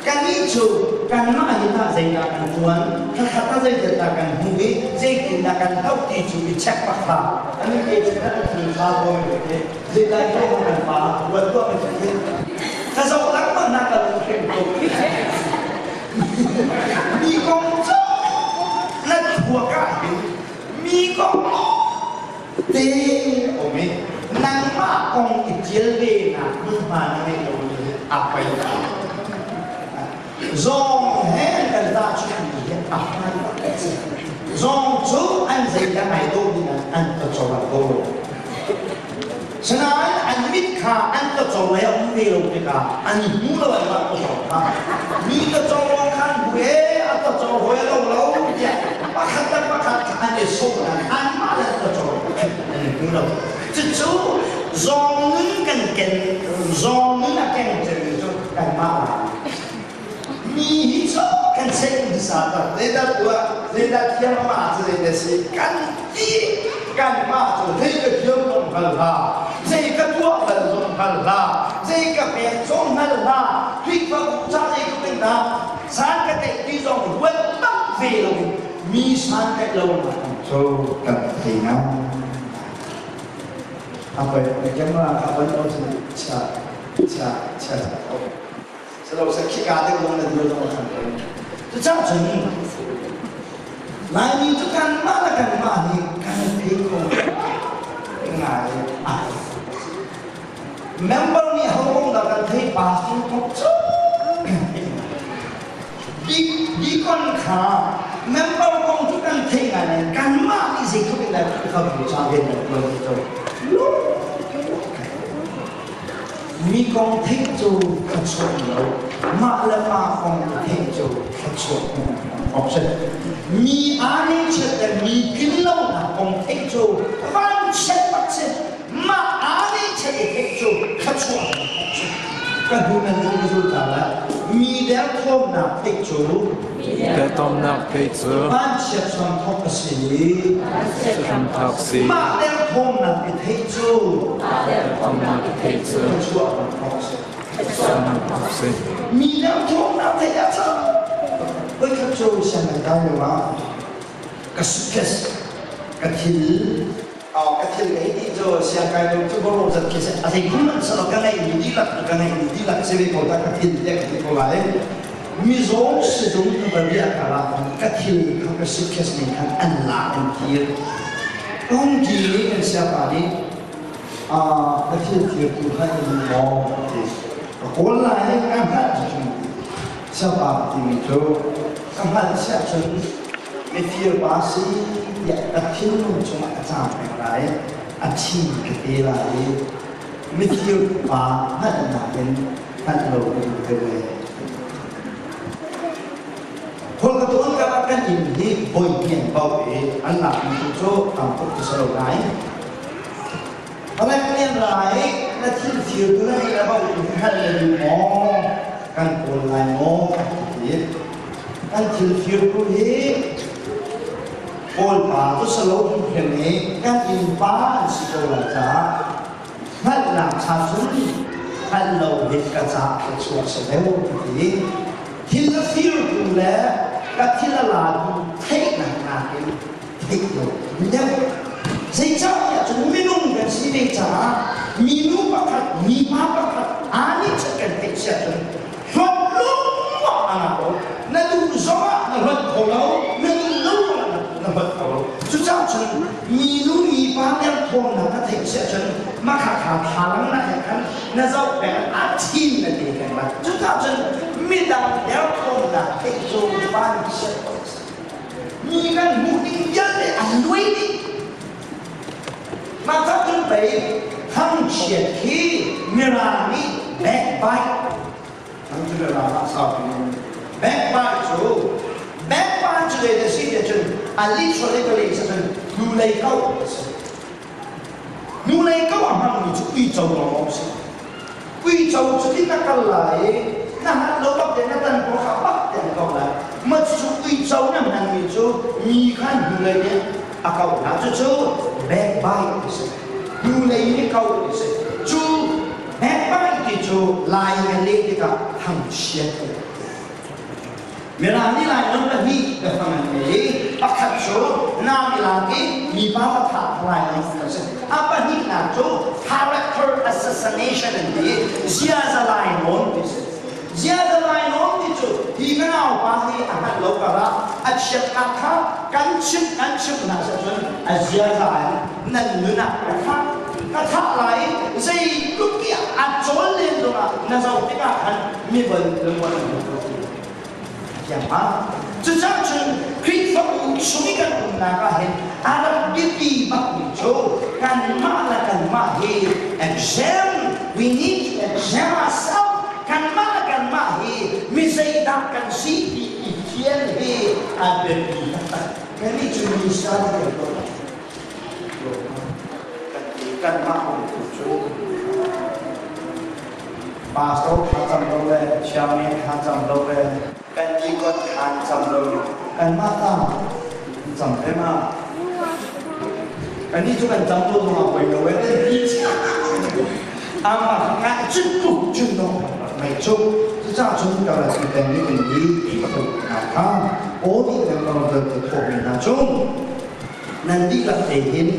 Kannih cu kanmah hi tah zeidah kan ṭuan, khakhat ah zeidah kan hmuh i zeitindah kan hloh ti cu i check bak hlah. Annih te cu kan thil ṭha ko mi zeidah hi kan pa ruat tuah mi khi ka zoh lengmang na ka lunghrem tuk. Mi kong cu na thuak ah hin mi kong te um i nangmah kong i ṭial ve nak hmunhma na ngeih lomi hi a poi Zawng he kan tahchunhmi hi a hmaan bak a si. Zawng cu an zeidah ai dawh ding ah an tawco ah ko. Sinain an mit kha an tawco lei a um ve lo tikah an hmu lo an mah tawco kha. Mi tawco lawng kha an hmu e a tawco hawi a lo lo tiah pakhat le pakhat kha an i sawh nain anmah le an tawco an i hmu lo. Cucu zawng nun kan ken zawng nun a keng cemmi cu kanmah lai. Mi hi cu kan seh hmasa tak zeidah tuah zeidah thiam amah cu zeidah si kan ti kanmah cu zei ka thiam zong hngal hlah zei ka tuah bal zong hngal hlah zei ka pek zong hngal hlah Khrihfabu ca zei tluk in dah san ka tlaih ti zong ruat bak ve lo mi san tlaih lo cu kan thei ngai. Apa camera kha ban o cha cha cha salo sa khika te kong na dir zong khan cu cun Laimi cu kanmah le kanmah nih kan thei kho ngai ai member nih ho kong dah kan thei pastor kong cu deacon kha member kong cu kan thei ngai nain kanmah nih zeitluk in dah Khrihfabu ca rian kan ṭuan ti cu mi kong theih cu thluachuah lo mah le mah kong theih cu thluachuah option mi aa nih chiat le mi tlin lonak kong theih cu vanchiat bak si mah aa nih chiat i theih cu thluachuah ka hnu nan zul ka zul ta lai mi derthawmnak theih cu Derthawmnak theih cu vanchiat hramthawk a si hramthawk si mah derthawmnak i theih cu derthawmnak i theih cu thluachuah hramthawk si hramthawk si mi derthawmnak theih ah cun voikhat cu sianginn kai lio ah ka suitcase ka thil ka thil ngei ti cu siangkai lo cu boro zat khi si a zei hmanh salo ka ngei mi dihlak ka ngei mi dihlak si ve ko ta ka thil tiah ka ti ko lai mizaw sizung ka va riah kar ah ka thil kha ka suitcase ning khan an la an thir ungki nih kan siapa nih ka thil thir tu kha in maw ti ka kawl lai ka hngalh cu siapa timi cu ka hngalh siah cun mifir pa si tiah ka thinlung chungah a caam peng lai a thi ka te lai i mifir pa hngalhnak in hngalh lo ka duh deuh ee. Khual ka tuan ka kan inn hi voi hnian paoh i an lakmi tu cu tam tuk ti si lo lai. Palek nian lai na thil fir tu na ngeih le bau in hngalh le duh maw kan kawl lai maw ti kan thil fir tu hi Kawlpa cu salo hrimhrim i kan innpa an si ko lai caah hngalhnak cha cun hngalh lo hin ka ca ka chuak si deuh ka ti. Thil a firtu le ka thil a latu theihnak nakin theih lo deuh. Zeicahtiah cun minung kan si ve caah minu pakhat, mipa pakhat aa nih cun kan theih sia cun Hlonh lungmang a ngah ko. Na duh zongah na hlonh kho lo, na duh lo zongah na hlonh kho lo. Cucaah cun minu mipa derthawmnak na theih si ahcun makhakha thlalang na he khan na zoh peng a thin na te peng lai. Cucaah cun midang derthawmnak theih cu vanchiat ko a si. Mi kan hmuh ding vialte an luai dih. Mah cak cun pei thangchiat khi Mirang nih backbite thang cu Mirang ah sau backbite cu backbite cu zei a si tiah cun a literally cun hnulei ko a si. Hnulei ko a hmangmi cu uico lawng a si. Uico cu ti na kal lai i na hngalh lo bak te na tan ko kha bak te an ko lai. Mah cucu uico na hmanmi cu mi kha hnulei nih a koh hna. Cucu backbite a si. Hnulei nih koh a si. Cu backbite ti cu Lai in an leh tikah thangchiat ti. Mirang nih Lairam pahnih biafang an ngei i pakhat cu nam i lak i mipa va thah Lairam an si. A pahnihnak cu character assassination an ti i ziaza lainawn ti si. Ziaza lainawn ti cu hi ka naupa hi a hngalh lo karah a chiatnak kha kan chimh kan chimh hna ahcun a ziaza in nan nun ah ka thah ka thah lai i zeitluk i a cawl len zongah na zoh tikah khan mi bal lungrual an um ko Thiangpa. Cucaah cun Khrihfabu chung i kan umnak ah hin a rak biapi bakmi cu kanmah le kanmah hi exam we need to exam ourselves kanmah le kanmah hi mi zeidah kan si ti i fian hi a biapi taktak. Kannih cu mi sa kan ko. Kan ti kanmah um tu cu Pastor thla cam lo le chairman thla cam lo le kan deacon thla cam lo kanmah ta cam ve ma kannih cu kan cam lo zongah poi lo e amah nga cun tu cun no mei cu cucaah cun ka rat peng ni kan i na kha aw ti kan ron te thawk mi hna cung Nan dihlak te hin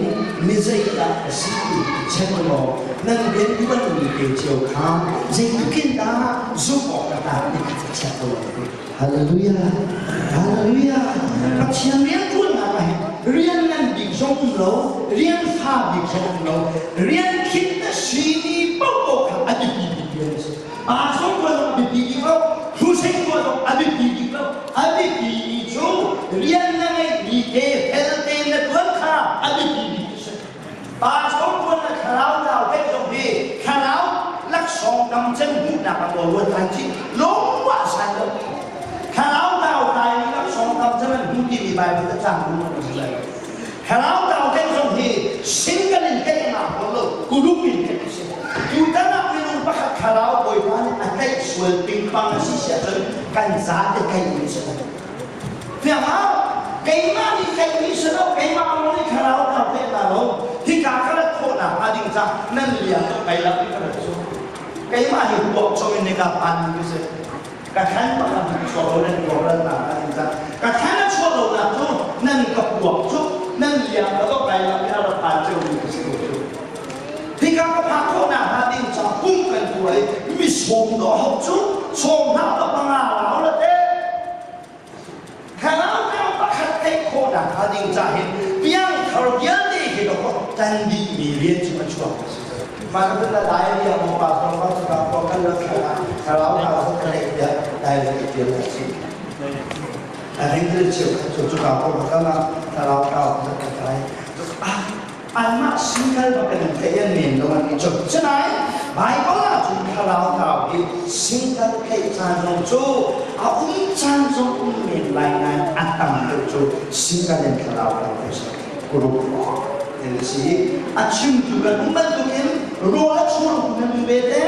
mi zeidah a si ti check law nan rianṭuanmi te cio kha zeitluk in dah zumh awk a tlak ti kha check law. Hallelujah! Hallelujah! Pathian rianṭuannak ah hin rian ngan bik zong um lo, rian fa bik zong um lo, rian khinh na simi paohpaoh kha a biapi bik rian a si. Pastor tuan zong a biapi bik lo, crusade tuah zong a biapi bik lo. A biapi mi cu rian na ngeihmi te fel tein na tuan kha a biapi bik a si. Pastor tuan na thlarau nau theih zong hi thlarau laksawng tam cem hmuhnak ah maw ruat lai ci lungwah sai lo. Thlarau nau kai mi laksawng tam cem an hmu timi Bible a cang bu a si lai. Thlarau nau theih zong hi single in theih ngah ko lo, group in theih a si. Tutan ah minung pakhat thlarau Bawipa nih a tlaih sual pingpang a si si ahcun kan zate tlaih mi si lo. Fiang ah keimah nih tlaih mi si lo, keimah lawng nih thlarau ka tlaih la lo. Hika ka rat khawhnak hnga ding ca nan liang cu kai lak in ka rat cu. Keimah hi huak chom in nika phan mi si. Ka thlan pakhat hmanh chuak lo nan rawhral nak hnga ding ca. Ka thlan a chuah lo nak cu nan ka puak cu nan liang ka kai lak in a rak phan cio mi si ko cu. Hika ka phak khawhnak hnga ding ca pum kan tuah i mi sawm dawh hau cu sawm hna to panga lau la te. Thlarau kang pakhat theih khawhnak hnga ding ca hin piangthar vialte hi dawh kan dih mi rian cu a chuak a si. Mah ka la dai ria mo pa thong pa chu ka ko kan lo thla thlarau ka ho ka lei ya dai le ke la si. A ring te chiu chu chu ka ko ka la thlarau ka ho ka kai. Ah anmah single bak in theih an men lo an i cun. Cunain Bible ahcun thlarau thlarau hi single theih caan zong cu a um caan zong um men lai nain a tam deuh cu single in thlarau thlarau theih si group in a si. A chimtu kan um bantukin rawl a chuangtu nan um ve te,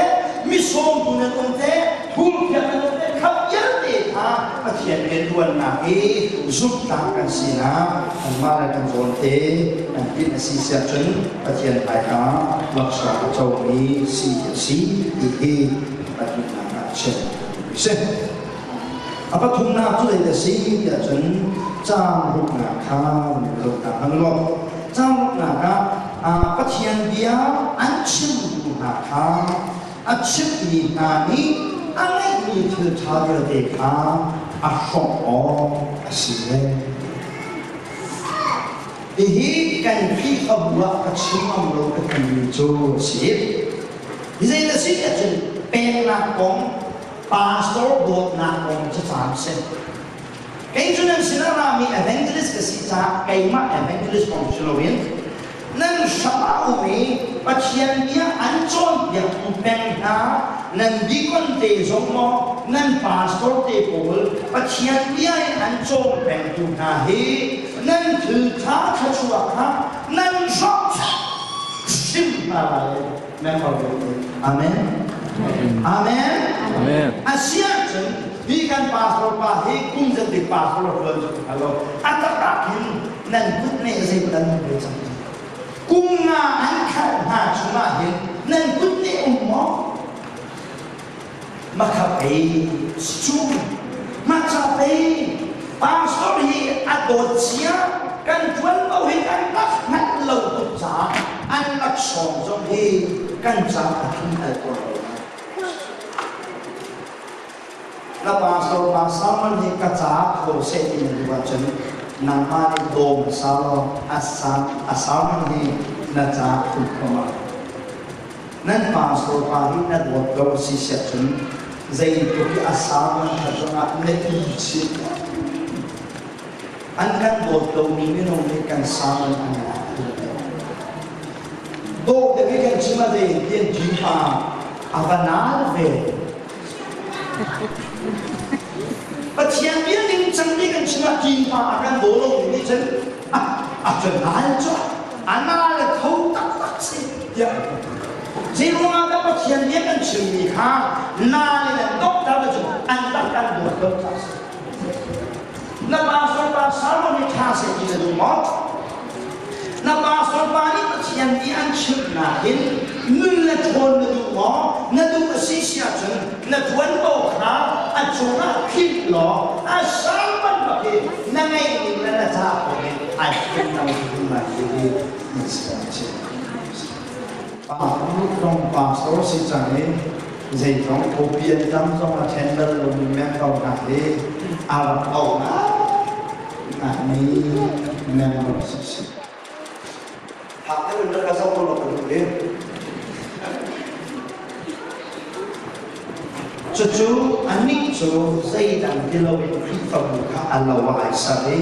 misawmtu nan um te, phungthiam nan um te, khap vialte kha Pathian rianṭuannak i zumhtlak kan sinak anmah le kan zawnte an tinh a si siah cun Pathian hmaika laksawng a comi si a si ti hi pahnihnak ah chim a si. A pathumnak cu zei a si tiah cun caang ruknak kha zohnak hmang law caang ruknak ah Pathian bia an chimtu hna kha a chimhmi hna nih a ngeihmi thil ṭha vialte kha a hrawmh awk a si ve. Hihi kan Khrihfabu ah ka chim ngam lo ka timi cu a si. Hi zei na si ahcun peknak kong, pastor dawtnak kong cacam si. Kei cu nan sinah rami evangelist ka si caah keimah evangelist kong si loin nan hram ah um i Pathian bia an cawnpiaktu peng hna nan deacon te zong maw nan pastor te pawl Pathian bia in an cawm pengtu hna hi nan thil ṭha thluachuah kha nan hrawk hrim hna lai member vialte. Amen. Amen. Amen. A si ahcun hi kan pastor pa hi kum zetik pastor a ṭuan cu hngal lo. A taktak hin nan kut nih zeitan nan pe cang. Kum nga an khalh hna chungah hin nan kut nih um maw? Makhap ei cu hmacha pei pastor hi a dawt cia kan ṭuan ko hi kan rak hngalh lo tuk caah an laksawng zong hi kan caah a thlum al ko lo. Na pastor pa Salman hi ka caah tho seh ti na duh ahcun nangmah nih dawm sa law a Salman hi na caah thlum thluahmah. Nan pastor pa hi na dawt lo a si siah cun zeitluk i a sang nan that zongah na i chit. An kan dawt lomi minung nih kan sang an lak ti lo. Dawh deuh i kan chim ah zei tian pa a va nal ve. Pathian bia ning cang mi kan chim ah pa a kan daw lomi nih cun a cu nal cu a nal tho taktak si tiah zeiruangah dah Pathian bia kan chimmi kha nal in an dawk ta cu an tak kan dawt lo ta si na pastor pa Salmon nih ṭha seh ti na duh maw na pastor pa nih Pathian bia an chimhnak hin nun le ṭhawn na duh maw na duh a si si ahcun na ṭuanvo kha a cungah phit law a sang bantuk hi na ngeih ning le na ca ko nih ai phit lo ding lai ti hi na si. Pa dong pastor si cang i zeizong kopi an tam zong a ṭhen bal lomi member hna hi a rak auh mi member si si. Hak deuh in rak ka zoh ko law ka duh i Cucu anih cu zeidang ti loin Khrihfabu kha a lo ah ai ser i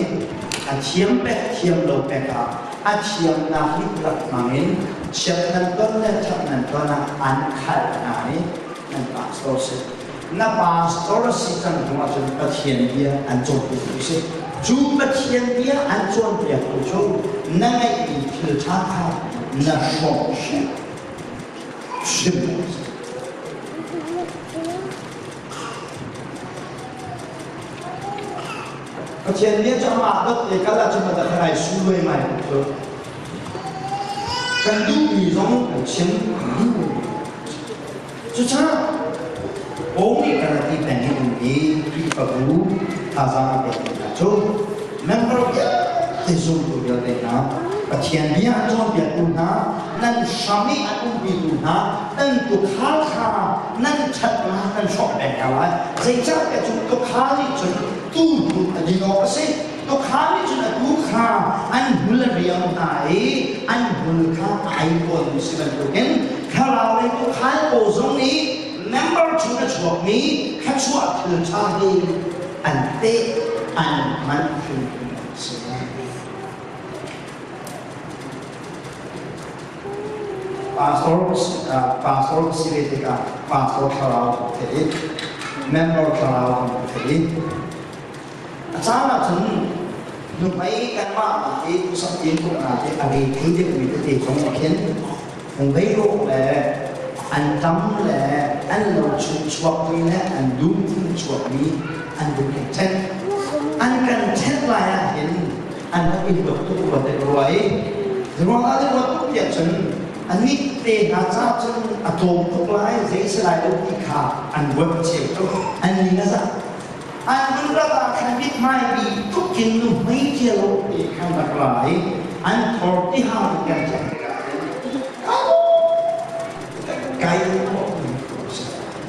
a thiam pek thiam lo pek ah a thiamnak liklak hmangin chiat nan ton le ṭhat nan ton ah an khalh hna i nan pastor si. Na pastor si cang hnu ahcun Pathian bia an cawnpiaktu si. Cu Pathian bia an cawnpiaktu cu na ngeihmi thil ṭha kha na hrawmh hrim. Pathian nih cu amah dot le kal ahcun a rak sunglawi ngai tuk. Kan duhmi zong kan chim Cucaah Paul nih kan ti peng i um i Khrihfabu thazaang a pek hna cu member vialte zumtu vialte hna Pathian bia a cawnpiaktu hna nan hram i a umpitu hna nan tukhal kha nan ṭhatnak nan hrawk peng hna lai. Zeicahtiah cu tukhal nih cun tuu hnu a din awk a si. Tukhal nih cun a tuu kha an hmul a riam hna i an hmul kha a ei tawnmi si bantukin thlarau lei tukhal pawl zong nih member chung a chuakmi thluachuah thil ṭha hi an teh an hman hrimhrim a si. Pastor pastor si ve tikah pastor thlarau kan theih i member thlarau kan theih i a caan ahcun nuhmei kanmah nak i sak in tuknak hi a re thil deuhmi tete zong ah khin fungvei rawk le an tam le an lo chung chuakmi le an dum chung chuakmi an vun kan ṭhenh an kan ṭhenh lai ah hin an rak in dawt tuk rua te rua i ruang ah ruat tuk tiah cun anih te hna ca cun a tlawm tuk lai zei si lai lo ti kha an ruat cheu tuk an ning a zah an vun rat ah khan mithmai bi tuk in nuhmei cia lo te khan rak ra i an thor ti hang kan ṭhen tikah kai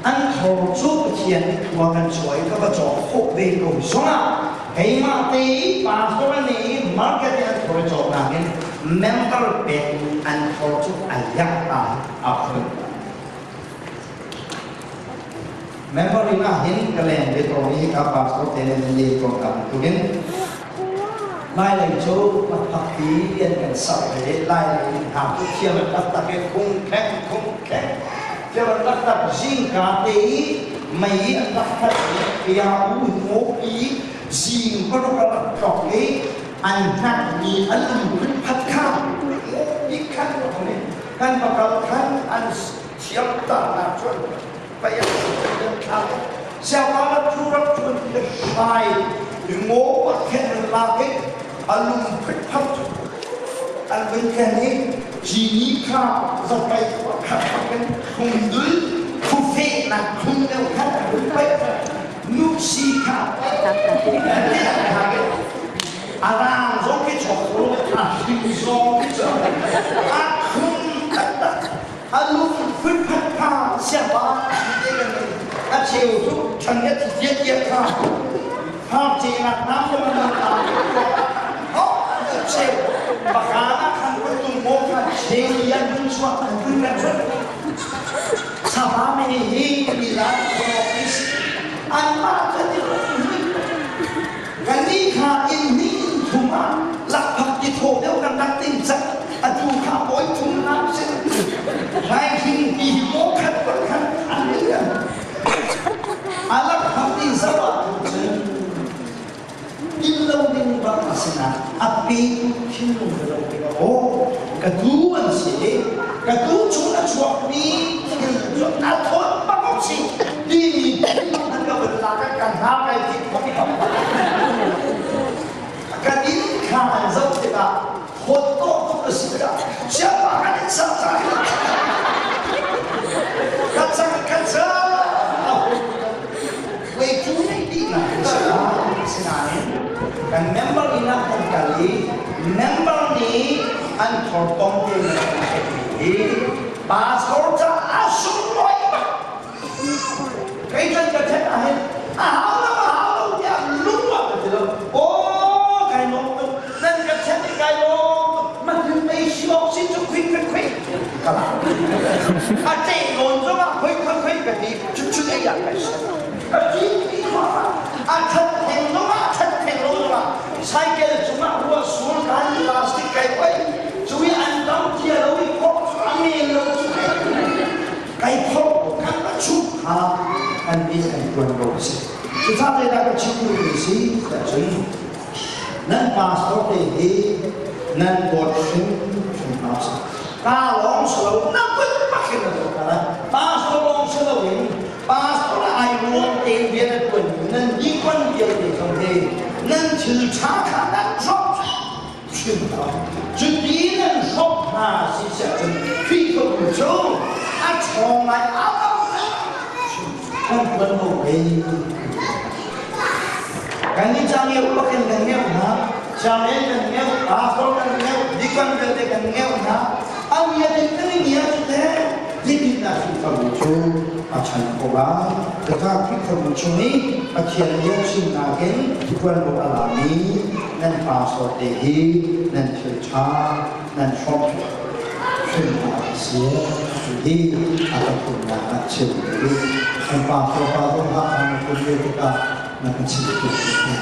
an thor cu Pathian nih khua kan chuah i ka va cawk khawh ve ko zongah keimah te i pastor nih i market i an thor i cawk nakin member pek an thor cu a yak ta a phun. Memory na hin ka leng ve tawn i hika pastor te nih nan len tawn ta bantukin Lailei cu pakpakpi an kan sak ve. Lailei in hna cu thiam an taktak i khung kheng khung kheng thiam an taktak. Zingka te i mei an rak phat i pia u ngawpi zing paruk a rak tlok i an hnakmi an um phunphat kha ngawpi khan kan pakal khan an thiam tahnak cun pei an thla siangpa cu rak ṭuan ti hrai ngaw a khen an lak i a lung phitphap cu an vun khen i jini kha zapai khat in khungdul khufehnak khung deuh khat an vun paih nu si kha a rang zong khi chok a hring zong khi chok a khung taktak a lung phunphat kha siangpa te kan a cheu cu changet tiat tiat kha phak ce nak nam le man na oh cheu baka na khan kun tung mo kha cheu yan kun chuak an kun kan chuak sapa me hi mi la office an ma ka ti kan ni kha in ni in thum ah lakphak ti thaw deuh kan rak ting cak atu kha bawi thum na si lai hing pi mo khat par khat an ni a lakphak ti zo ah cun in lo ding bak a si na a pe thinlung ka lo tikah aw ka tu an si ka tu chung a chuakmi thil cu a thawt bak awk si timi an ka vun lak kan hna kai ti kan inn kha an zoh tikah thawt tawh tuk a si tikah siapa kan in sak cang ka cang ka cang wei tu nei ti na sinain kan member inn ah kan kal i member nih an thortong te i pastor ca a sunglawi bak kei can ka then ah hin a hau lo a hau lo tiah lung ah ka ti lo aw kai lawm tuk nan ka then i kai lawm tuk ma hin mei siok si cu khui khui khui ka la a te nawn zong ah khui khui khui ka ti cu cu ei ah kai si ka ti a that theng zong ah that theng lo zong ah cycle cungah ruah sur kan plastic kai oi cui an dam tia lo i khok a men lo cu kai phorh kan va chuh kha kan nih kan tuan ko a si. Cucaah zeidah ka chim duhmi si tiah cun nan pastor te hi nan dawt hrimhrim hna usih. Ka lawng si lo na kut bak hin na dawt hna lai. Pastor lawng si loin pastor ai ruang tein rian a tuanmi nan deacon vialte zong hi nan thil ṭha kha nan hrawk hrim hna. Cuti nan hrawk hna si siah cun Khrihfabu cu a ṭhawng lai a lo kan tuan ko ve. Kan nih cangeu bakin kan ngeuh hna, cangel kan ngeuh, pastor kan ngeuh, deacon vialte kan ngeuh hna. Ang ia din kan ngia cu te dikit na Khrihfabu cu a chan ko lai. Cucaah Khrihfabu chung i Pathian bia chimnak in tuanvo a lami nan pastor te hi nan thil ṭha nan hrawmh hrim hna a si. Hi a pathumnak ah chim ka duh. Kan pastor pa zong Hakha na tlun ve tikah na ka chimh tuk hna.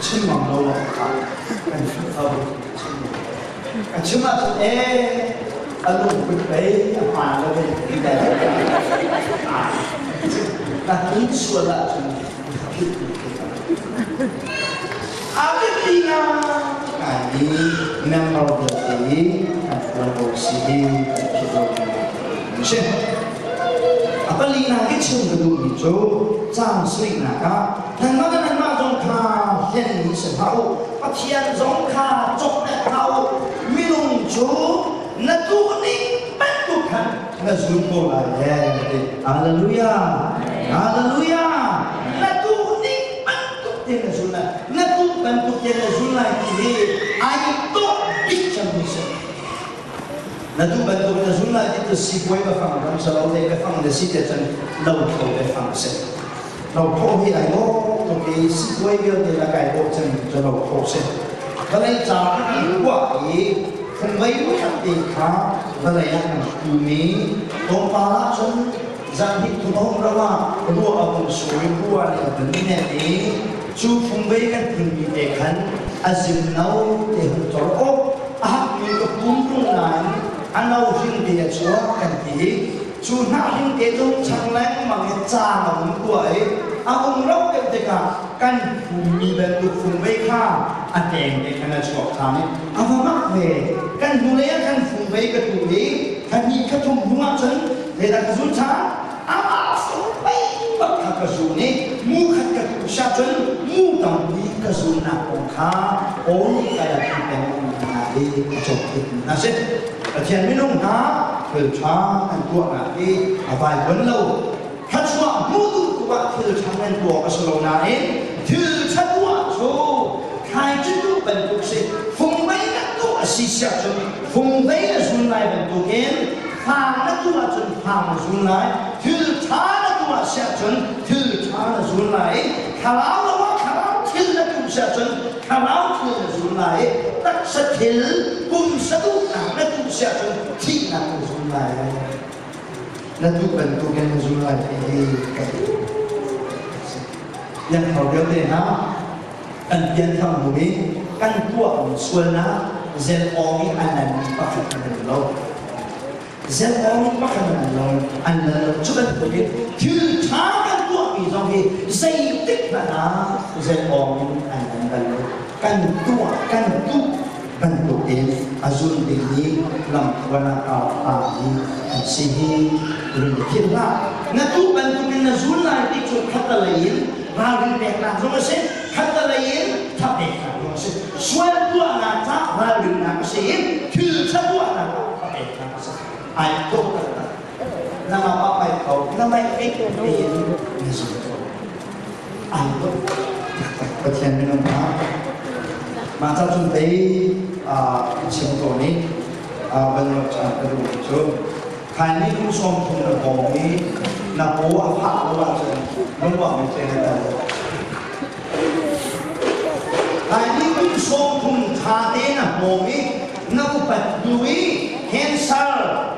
Chim ngam lo ah kan Khrihfabu chim Ka chim ahcun ee a lungput pei a hmaan lo in ti le na tun sual ahcun philh A biapi ngai mi member vialte hi kan tuanvo si hi kan philh lo mi si. A palinak i chim ka duhmi cu caang suihnak ah nanmah le nanmah zong kha hlenmi si hlah u, Pathian zong kha cawknek hlah u. Minung cu na duhning bantuk khan na zul ko lai le ti. Hallelujah! Hallelujah! Na duhning bantuk te na zul lai. Na duh bantuk te na zul lai ti hi ai dawh bik cangmi si. Na duh bantuk na zul lai ti cu sipuai biafang ram si lo le biafang na si te cun lothlo biafang si. Lothlo hi ai dawh tuk i sipuai vialte la kai dawh cem cu lothlo si. Vawlei ca kan i ruah i Fungvei pakhat te kha vawlei ah kan tum i tlawmpal ahcun zanhnih thum a um lo ah ruah a vung sur i ruah nih a vun nenh i cu fungvei kan phunmi te khan a zimno te hun tor awk a hakmi ka pum tung nain a no hring te a chuak kan ti i cu hnah hring te cu chang lengmang in caan a um tuah i a um lo deuh tikah kan phummi bantuk fungvei kha a teng te khan a chuak ṭhan i a va mak ve. Kan hnulei ah khan fungvei ka tuh i kha hnih kha thum hnu ah cun zeidah ka zun ṭhan? Amah fungvei bak kha ka zun i mu khat ka tuh siah cun mu tampi ka zunnak kong kha Paul nih ka rak ti peng hna i a cawnpiak hna si. Pathian minung hna thil ṭha an tuahnak hi a vaivuan lo. Thluachuah hmuh duhtu ah thil ṭha nan tuah a si lo nain thil ṭha tuah cu thlaici tuh bantuk si. Fungvei na tuh a si siah cun fungvei na zun lai bantukin fang na tuh ahcun fang na zun lai. Thil ṭha na tuah siah cun thil ṭha na zun lai i thlarau lo ah thlarau thil na tuh siah cun thlarau thil na zun lai i taksa thil pumsa duhnak na tuh siah cun thihnak na zun lai. Na duh bantukin na zul lai ti hi ka duh. Piangthar vialte hna, kan pianthar hnu i kan tuahmi sualnak zel-awng i an lanmi pakhat an um lo. Zel-awng i pakhat an um lo, an lan lo. Cu bantukin thil ṭha kan tuahmi zong hi zeitik hmanh ah zel-awng in an lan bal lo. Kan tuah, kan duh bantukin a zul dingmi lamtluan ah aa hi an si hi rin philh hlah. Na tuh bantukin na zul lai ti cu khattelei in ralrin peknak zong a si, khattelei in thapeknak zong a si. Sual tuahnak ca ralrinnak a si i thil ṭha tuahnak ah thapeknak a si. Ai dawh taktak. Na ngap ai kho, na mai ek tein na zul ko. Ai dawh taktak. Pathian minung hna mah ca cun pei chim tawn i banrot caan ka duh cu khaini kum 30 na bawm i na paw a fah lo ahcun lungwak mi te na tel khaini kum 30 tha te na bawm i na upat hnu i cancer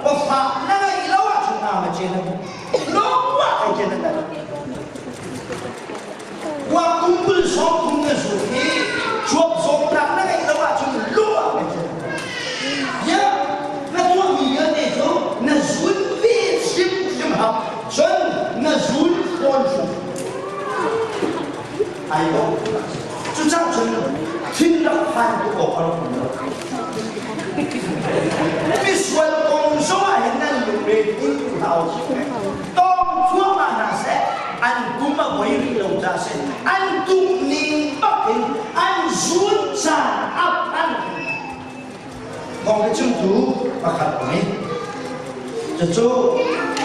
pawfah na ngeih lo ahcun na ma ce na lungwak ai ce na tel. Khua kum 20 na zul i cuap zawtnak na ngeih lo ahcun lung ah kan cun. Ya, na tuahmi vialte cu na zun ve hrimhrim hau. Cun na zun fawn hrim. Ai dawh. Cucaah cun thin rak phan tuk awk a rak um lo. Misual kong zong ah hin nan lungre thei tu hna u. Tawng thluahmah hna seh, an kum a voi rih lo ca si. An tum ning bak in an zun caan a phan. Thawng ka chimtu pakhat um i cucu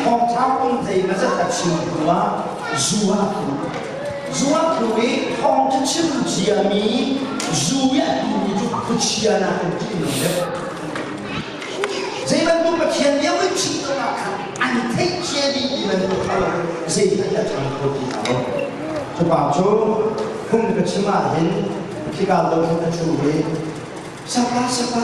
thawngṭha kong zeimazat a chim hnu ah zu ah a thu. Zu a thu i thawngṭha chim ciami zu i a tumi cu khuachia nakin ṭihnung deuh. Zei bantuk Pathian bia voi chim zongah khan an theih cia dih ti bantuk kha lo zeihmanh a ṭhang kho ti hna lo. Cu pa cu phung ka chim ah hin khika lo khin a ṭhu i sapa sapa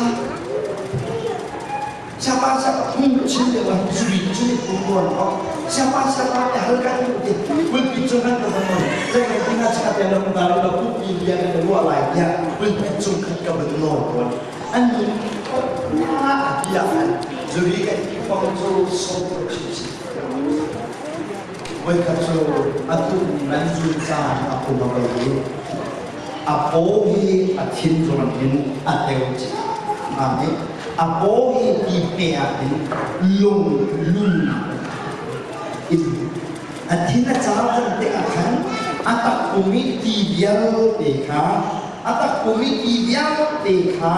sapa sapa phung ka chim lio ah zuri cu ni phung tuan ko sapa sapa te hal kan duh ti pulpit cung kan ka van zei kan ti na chak te lo da lo pulpit bia kan ruah lai tiah pulpit cung khat ka van nawl tawn. An tiah khan zuri kan ti fong cu sawm si. Voikhat cu atu nan zun caan a kum a voi i a paw hi a thin zawn hin a teu i a paw hi ti pe ah hin lung lun in a thin a car cang te ah khan a takpum i ti vialte kha a takpum i ti vialte kha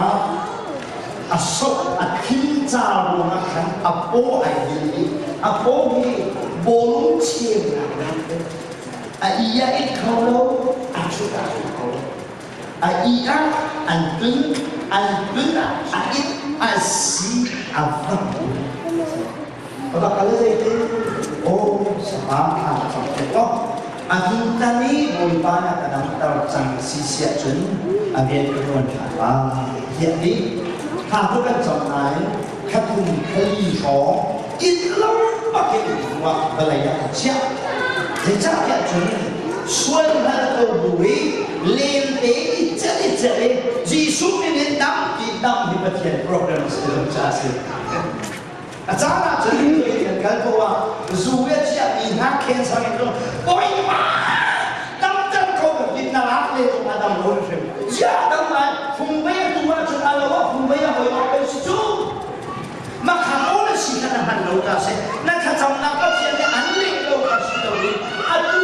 a sok a thin ca ruangah khan a paw ai dil i a paw hi bawlung cheunak a i a it kho lo, a ṭhut ah it kho lo, a i ah an tun, an tun ah a it, a si a vak. Bakal zeiti aw sapa thla cang te to a hnu tan i Bawipa na ka damter cang si siah cun a rian ka ṭuan ṭhan lai tiah ti. Thla cu kan cam nain thla thum thla li hrawng inn lo bak in hnuah vawlei ah a chiah. Zeicahtiah cun sual hngal ko bu i lente i celh i celh i Jesuh min in dam ti dam hi Pathian program a si lo caah a si. A caan ah cun kan kal ko ah zu a chiahmi hna cancer in cun poipa damter ko kan ti na lak le zong a dam lo hrim. Ziah dam lai fungvei a tu ahcun a lo ah fungvei a hoi awk pei si cu. Makha ko na si kha na hman lo ta si. Na thlacamnak Pathian nih an leh lo ka si lo i atu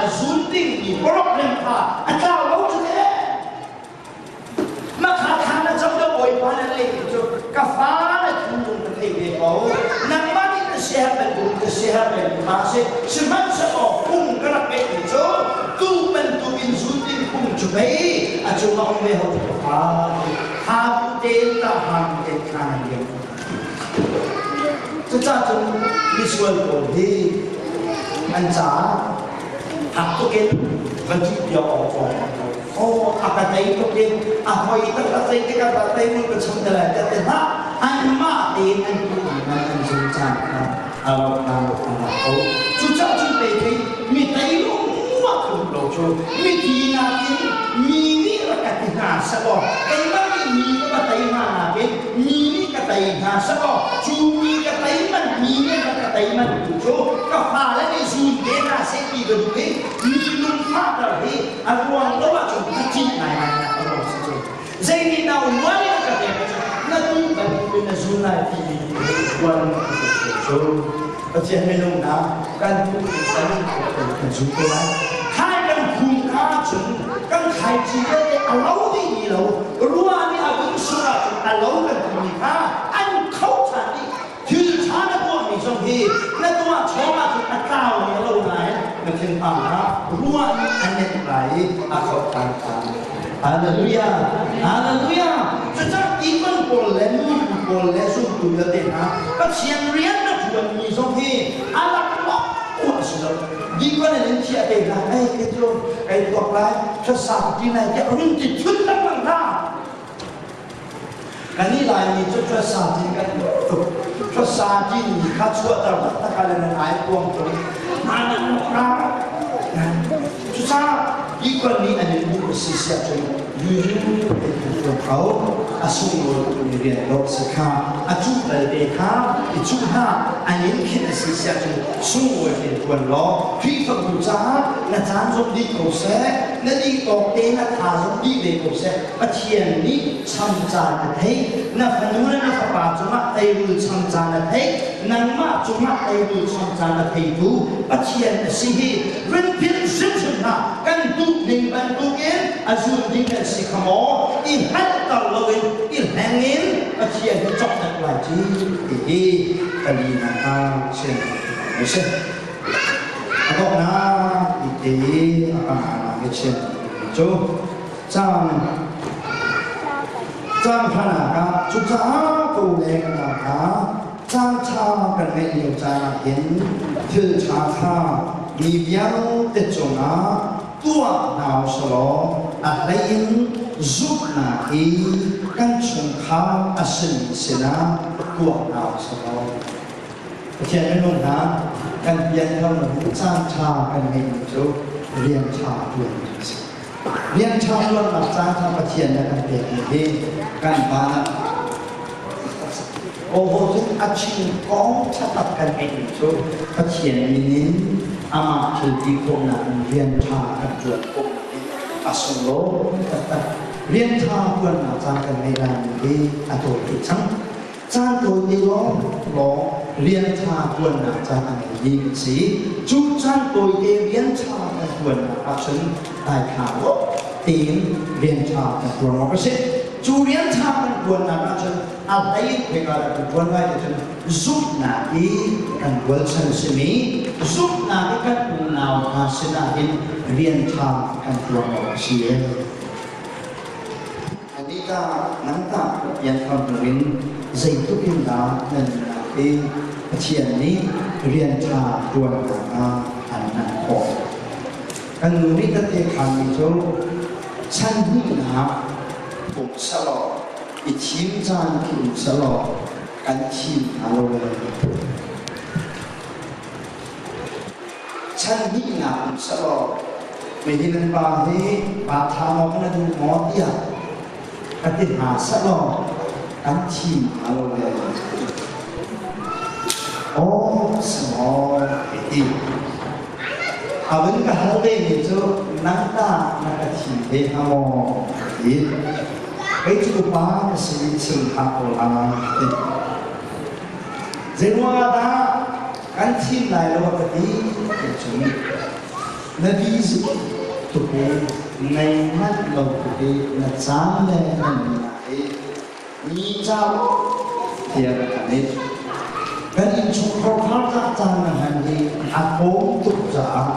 a zun dingmi problem kha a tlau lo cu teh. Makha thla na cam lo Bawipa na leh cu ka fa na thinlung ka thei ve ko. Nangmah nih na siaherh bantuk ka siaherh ve ma si. Sihmanhsehlaw phung ka rak ngeihmi cu tu bantukin zun ding phung cu pei a cungah um ve ho ka fa. Tha bu tein ta hang tein thla nan liam. Cucaah cun misual pawl hi an caah hak tukin va ṭih piak awk awk aw a ka tei tukin a hoi tak ka tei tikah ka tei mun ka cham te lai te te hlah anmah tein an duhmi man an zum caan kha a lo a lo a lo ko. Cucaah cun pei thei mi tei lungmah khum lo cu mi ti nakin mi nih rak ka ti hna seh keimah nih mi ka va tei hna nakin mi nih ka tei hna seh cu mi ka tei man mi nih rak ka tei man tu cu ka fale nih zun te hna seh ti ka duh i mi lungfahter hi a ruang lo ahcun ka ṭih ngaingai nak a ruang si cu. Zei nih dah uan in ka pek ahcun na tu bantukin na zun lai ti mi uan cu Pathian minung hna kan tu kan kan zun ko lai. Khai kan phung kha cun kan khai ci vialte a lo dih ni lo rua nih a vun sur ahcun a lo kan timi kha an kho ṭhan dih. Thil ṭha na tuahmi zong hi na tuah chawng ahcun a tlau mi a lo nain na thinphang hlah. Ruah nih a nenh lai i a khoh ṭhan ṭhan. Hallelujah! Hallelujah! Cucaah ikon pawl le nubu pawl le zumtu vialte hna Pathian rian na ṭuanmi zong hi a laklawh a si lo. Dikon in thiah te hna, ei kei cu kai tuak lai, thlasang ti lai tiah run ti thun lengmang hna. Kan i Laimi cu thlasang ti kan tuk. Thlasang ti ni kha chuahter taktak ah le nan ai kuang tung. Cucaah dikon nih an in duh a si siah cun yuyu te ko a sunglawi tukmi rian dawh si kha a cuh belte kha i cuh hna an in khinh a si siah cun sunglawi tein ṭuan law Khrihfabu caah na caan zong dih ko seh, na dih tawk te na tha zong dih ve ko seh. Pathian nih cham caan a theih. Na fanu le na fapa cungah teirul cham caan a theih. Nangmah cungah teirul cham caan a theitu Pathian a si hi run philh hrimhrim hlah. Kan duh ning bantukin a zul ding kan si kha maw i hngalhter loin i hleng in Pathian hi cawknak lai ci ti hi palinak ah chian a si. A donghnak bik te i a panganak i chian cu cang cang hranak ah cucaah ko le kan kha caan ṭha kan ngeih lio caan ah hin thil ṭha kha mi vialte cungah tuah hna usalaw a hlei in zumhnak hi kan chungkhar a simi sinah tuah hna usalaw. Pathian minung hna kan pianthar hnu caan ṭha kan ngeihmi cu rian ṭha ṭuan a si. Rian ṭha ṭuannak caan ṭha Pathian nih a kan pekmi hi kan van ah Aw cun a chim kong ṭhatak kan ngeihmi cu Pathian min in amah thil ti khawhnak in rian ṭha kan ṭuan khawhnak hi a sunglawi taktak. Rian ṭha ṭuannak caan kan ngei laimi hi a tawi tuk cang. Caan tawite lawng lawng rian ṭha ṭuannak caan a ngei mi kan si. Cu caan tawite rian ṭha kan ṭuannak ahcun daithla lo tein rian ṭha kan ṭuan awk a si. Cu rian ṭha kan ṭuannak ahcun a hlei in khoika dah kan ṭuan lai ti cun zumhnak i kan rualchan a simi zumhnak i kan unau hna sinah hin rian ṭha kan ṭuan awk a si. Anih tah nang tah pianthar hnu in zeitluk in dah nan nunnak hi Pathian nih rian ṭha ṭuannak ah an hman khawh? Kan nu nih kan te khanmi cu chan hnihnak pumsa law. I thim caan khi um selaw kan thim hnga lo le. Chan hnihnak um selaw mihi nan pa hi pa ṭha maw kan duh maw tiah ka ti hna selaw kan thim hnga lo le. Aw si maw ka ti. A vun ka hal ve mi cu nang tah na ka thi ve hnga maw ka ti. Kei cu upa ka si i chim hlah ko lai ka ti. Zeiruangah dah kan thim lai lo a ka ti ti cun na busy tuk i ngei manh lo tuk i na caan le na nunnak hi mi ca tiah ka kan i kan innchungkhar kharnak caan na hman hi a tlawm tuk caah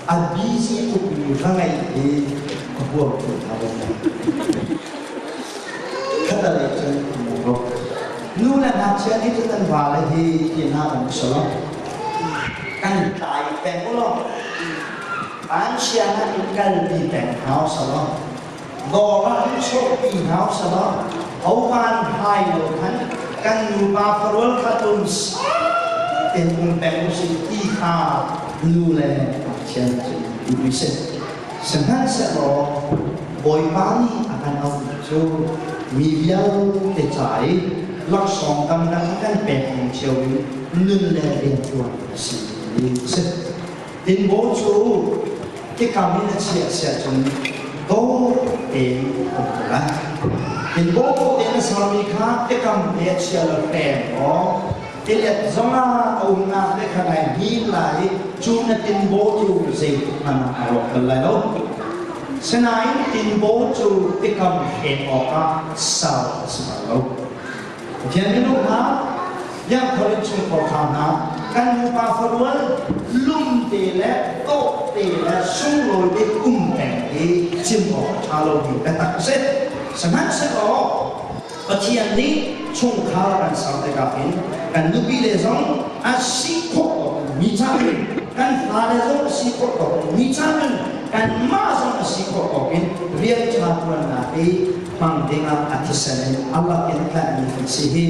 a busy tukmi va ngeih hi ka huam tuk hna lo. Khatalei cun mu ro. Nu le ngakchia nih cun an vale hi ti hna um selaw kan tlai peng u law an chia na in kalpi peng hau selaw dawr ah in chawhpi hau selaw hovan hai lo khan kan nupa farual kha tum ten um peng u si ti kha nu le ngakchia nih cun duh si. Sihmanhsehlaw Bawipa nih a kan auhmi cu mi vialte ca i laksawng dangdang a kan pek ning cio in nun le rianṭuan a si ti a si. Tinbaw cu tikam in a chiah siah cun dawh tein a um ko lai. Tinbaw tein a sermi kha tikam te a chia lo hreng maw tilet zongah a umnak te kha nai hnin lai i cu na tinbaw cu zeitik hmanh ah a rawk bal lai lo. Sinain tinbaw cu tikam hren awkah ser a si bal lo. Pathian minung hna, biangthar in chungkhar ṭha hna, kan nupa farual lum te le dawh te le sunglawi te um peng hi chim awk a ṭha lomi biatak a si. Sihmanhsehlaw Pathian nih chungkhar kan ser tikah hin kan nupi le zong a si khawh tawk mi cang in kan fale zong a si khawh tawk mi cang in kanmah zong a si khawh tawk in rian ṭha ṭuannak hi hmang dingah a thisen in a lak in tlanhmi kan si hi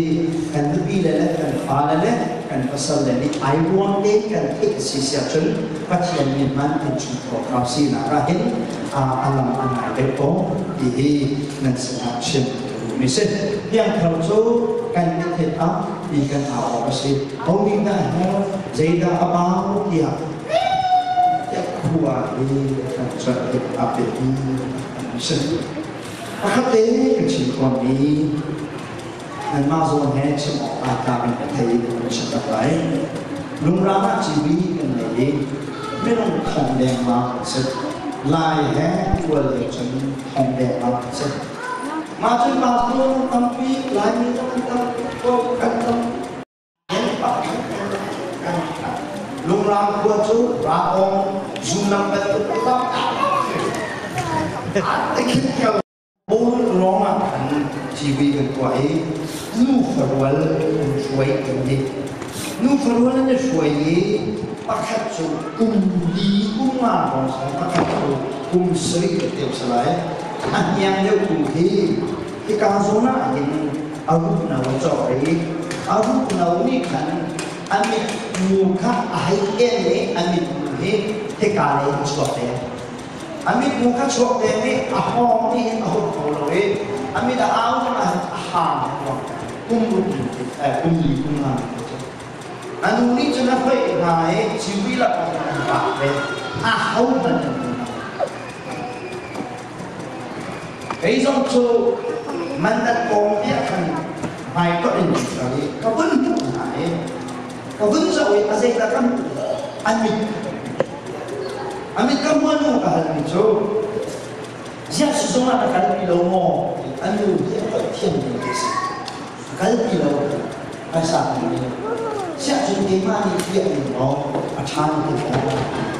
kan nupi le le kan fale le kan pasal le nih ai ruang tein kan theih a si siah cun Pathian min hman kan chungkhar kha sinak ah hin a lam a ngai deuh ko ti hi nan sinah chim duhmi si. Piangthar cu kan mitthit ah ti kan au awk a si. Homi dah her zeidah a bau tiah tiah khua hi kan cuanh tik a biapi si. Pakhat te ka chim tawnmi nanmah zawn he chim awk aa tlak in ka thei kan chim tak lai. Lungram ah civi kan nei i minung thong dengmang kan si. Lai he tual he cun thong dengmang kan si. Mah cun pastor tampi Laimi zong an tam kan tam Lungram khua cu Raawng zumlam bantuk lam a Paul lawngah khan civui kan tuah i nufa rual an hruai kan ti. Nufa rual an i hruai i pakhat cu kum li kum nga hrawng sang pakhat cu kum sarih le teu salai. A hniang deuh tu hi hika zawn ah hin a ruh no a cawk i a ruh no nih khan a mit mu kha a hei en i a mit mu hi hika lei in chuak te. A mitmu kha chuak deng i a hawng nih hin a hut kho lo i a mit a au zong ah hin a hang ruang kum ruk kum li kum nga a nu nih cun a hoih hna i civui lakah cun an vak ve a ho hmanh an um kei zong cu mandat kong tiah khan hmaitonh in kan i ka vun hmuh hna i ka vun zoh i a zeidah kan an mit A mit ka hmuanu ka halmi cu ziah zong ah ka kalpi lo maw a nu hi a holh thiam ding ti si ka kalpi lo phaisa kan ngei siah cun keimah nih piah ning law a ṭha ni ti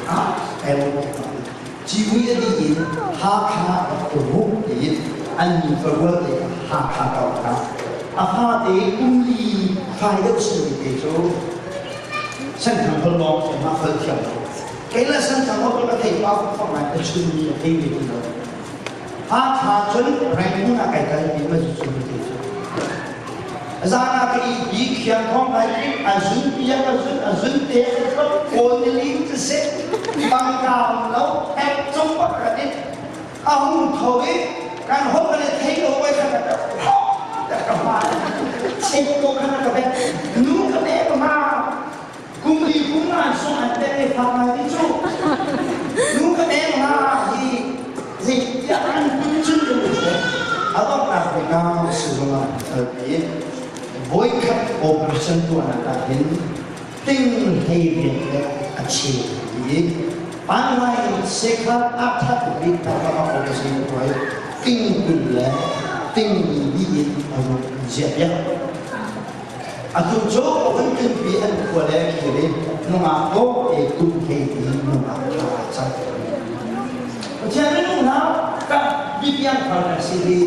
ah el civui a dih in Hakha tuk tiin an mi farual te Hakha ka ka a fate kum li fai deuh simi te cu Senthang holh lawng cu mah holh thiam lo. Kei le Senthang holh ka thei pa fang ngai ka chim mi a thei ve ti lo. Hakha cun Rangoon ah kai kal mi ma cu cu te cu. Zan ah ka ih i khiang thawng kai kip a zun piak a zun a zun te a tlok kawl ni lim cu seh tangka um lo ek cung bak ka ti a hung tho i kan holh kan i thei lo oi khan ka ka hma chek ko khan ka bek nu ka bek ma kum li kum nga sung an tek i fa ngai ti cu nu ka bek ma hi zei tiah an kun cun ka mu a donghnak bik ah sizung ah kalpi voikhat operation tuahnak ah hin ting hlei rian le a cheu i panglai sekhat a that bik taktak ah operation tuah i ting 20 le ting li in a ruk ziah piak. Atu cu hun tunpi an khua le khir i nungak dawh te kum hlei ti nungak ṭha cang. Pathian minung hna ka bipiang thar kan si hi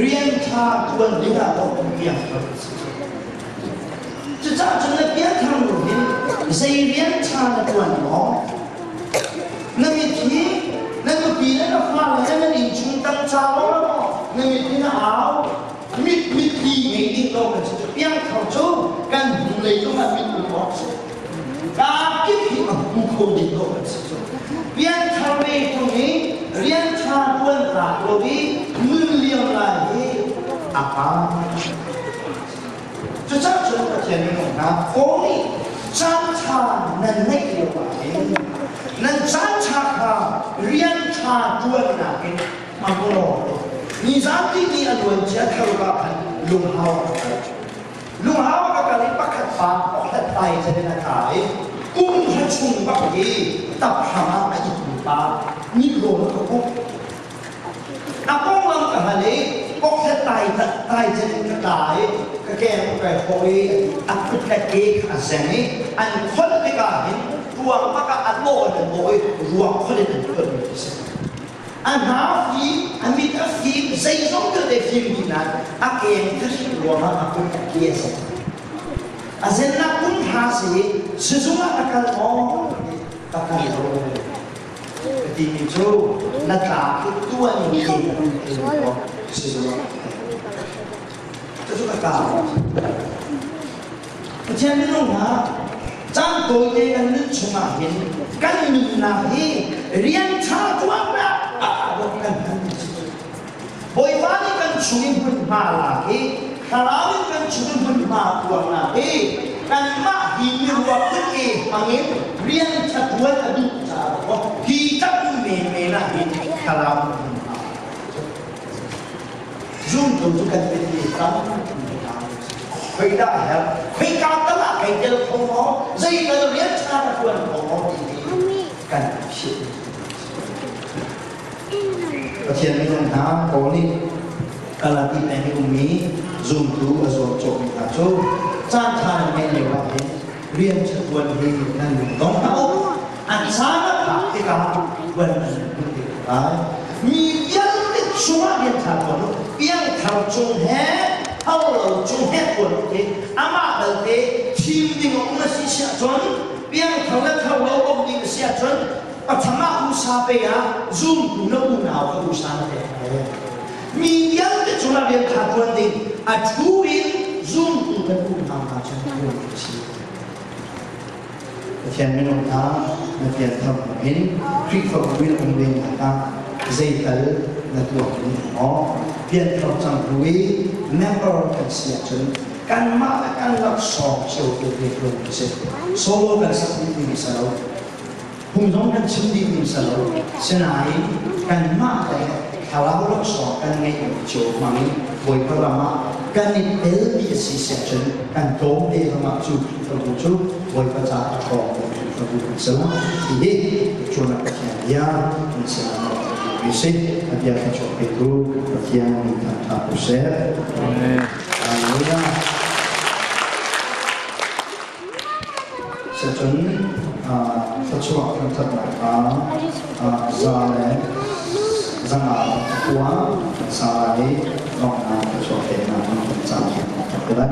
rian ṭha ṭuan ding ah dawh piang thar kan si. Cucaah cun na pianthar nu hin zei rian ṭha na ṭuan maw? Na mitthli, na nupi le na fale le nan innchung tang ca lawng maw na mitthli na au? Mit mitthli ngei ding lo kan si cu. Piangthar cu kan hnulei zongah mit um awk si. Kaa kip hi a hmu kho ding lo kan si cu. Piangthar ve tung i rian ṭha ṭuan tlak lo i nun liam lai hi a kaa. Cucaah cun Pathian minung hna Paul nih caan ṭha nan neih lio ah hin nan caan ṭha kha rian ṭha ṭuannak in hmang u law nizan ti ni a luan cia thar ah khan lunghau a ka kal. Lunghau a ka kal i pakhat pa pakhat tai chan in a tla i kum hra chung bak hi taphram ah a itmi pa nih rawl a ka puk. A konglam ka hal i pokhet tai tai chan in ka tla i ka keng ka kai thawh i a kut le ke kha a zeng i an kholh tikah hin ruang bak ah a law in an bawh i ruang kholh in an kholh mi a si. A hna fim, a mit a fim, zeizong vialte fim dih nain a keng kha hrim ruangah a kut a ke a zeng. A zennak kum hra si i sizung ah ka kal maw? Ka kal lo. Ka timi cu na tla khi tuan in ke ka kan ko sizung ah cucu ka ka Pathian minung hna caan tawite kan nun chungah hin kan nunnak hi rian ṭha tuannak ah kan hman Bawipa nih kan chung in hmunhma lak i thlarau in kan chung in hmunhma tuarnak hi kanmah hi miruak phun i hmangin rian ṭha ṭuan a duh caah hi ṭap menmen ah hin thlarau hmunhma zumtu cu kan biapi tam khoidah herh khoika tal ah kai tel kho maw zei tal rian ṭha ka ṭuan kho maw ti kan philh. Pathian minung hna Paul nih Galati peng i ummi zumtu a zuamcawhmi hna cu caanṭha nan ngeih lio ah hin rian ṭha hi nan lung dong hlah u. An caan a phak tikah ṭuan nan hmu te ko lai. Mi vialte cungah rian ṭha ṭuan u. Piangthar cung he tho lo cung he ṭuan u ti amah belte thim ding a um a si si ahcun piangthar le tho lo um ding a si ahcun Patham ah usa pe ah zumtu na unau kha usa na pek lai. Mi vialte cungah rian kha ṭuan ding a ṭhu in zumtu kan unau hna cu ṭuan a si. Pathian minung hna na pianthar hnu hin Khrihfabu in um vennak ah zeital na tuah ding maw? Pianthar cang hnu i member kan si ahcun kanmah le kan laksawng cio te ve ṭuan a si. Solo kan sak dih ding si lo. Phung zong kan chim dih ding si lo. Sinain kanmah le thlarau laksawng kan ngeihmi cio hmang in Bawipa ram ah kan i telmi a si siah cun kan tlawmte zongah cu Khrihfabu cu Bawipa caah a ṭhawngmi Khrihfabu kan si lai ti hi cunak Pathian bia kan sinah nawl a si. A bia thluachuah petu Pathian min thangṭhat u sih. Amen. Hallelujah. Sicun thluachuah thangṭhatnak kha za le zanga a kua sa lai i donghnak thluachuah peknak in kan caan kan hmuh lai.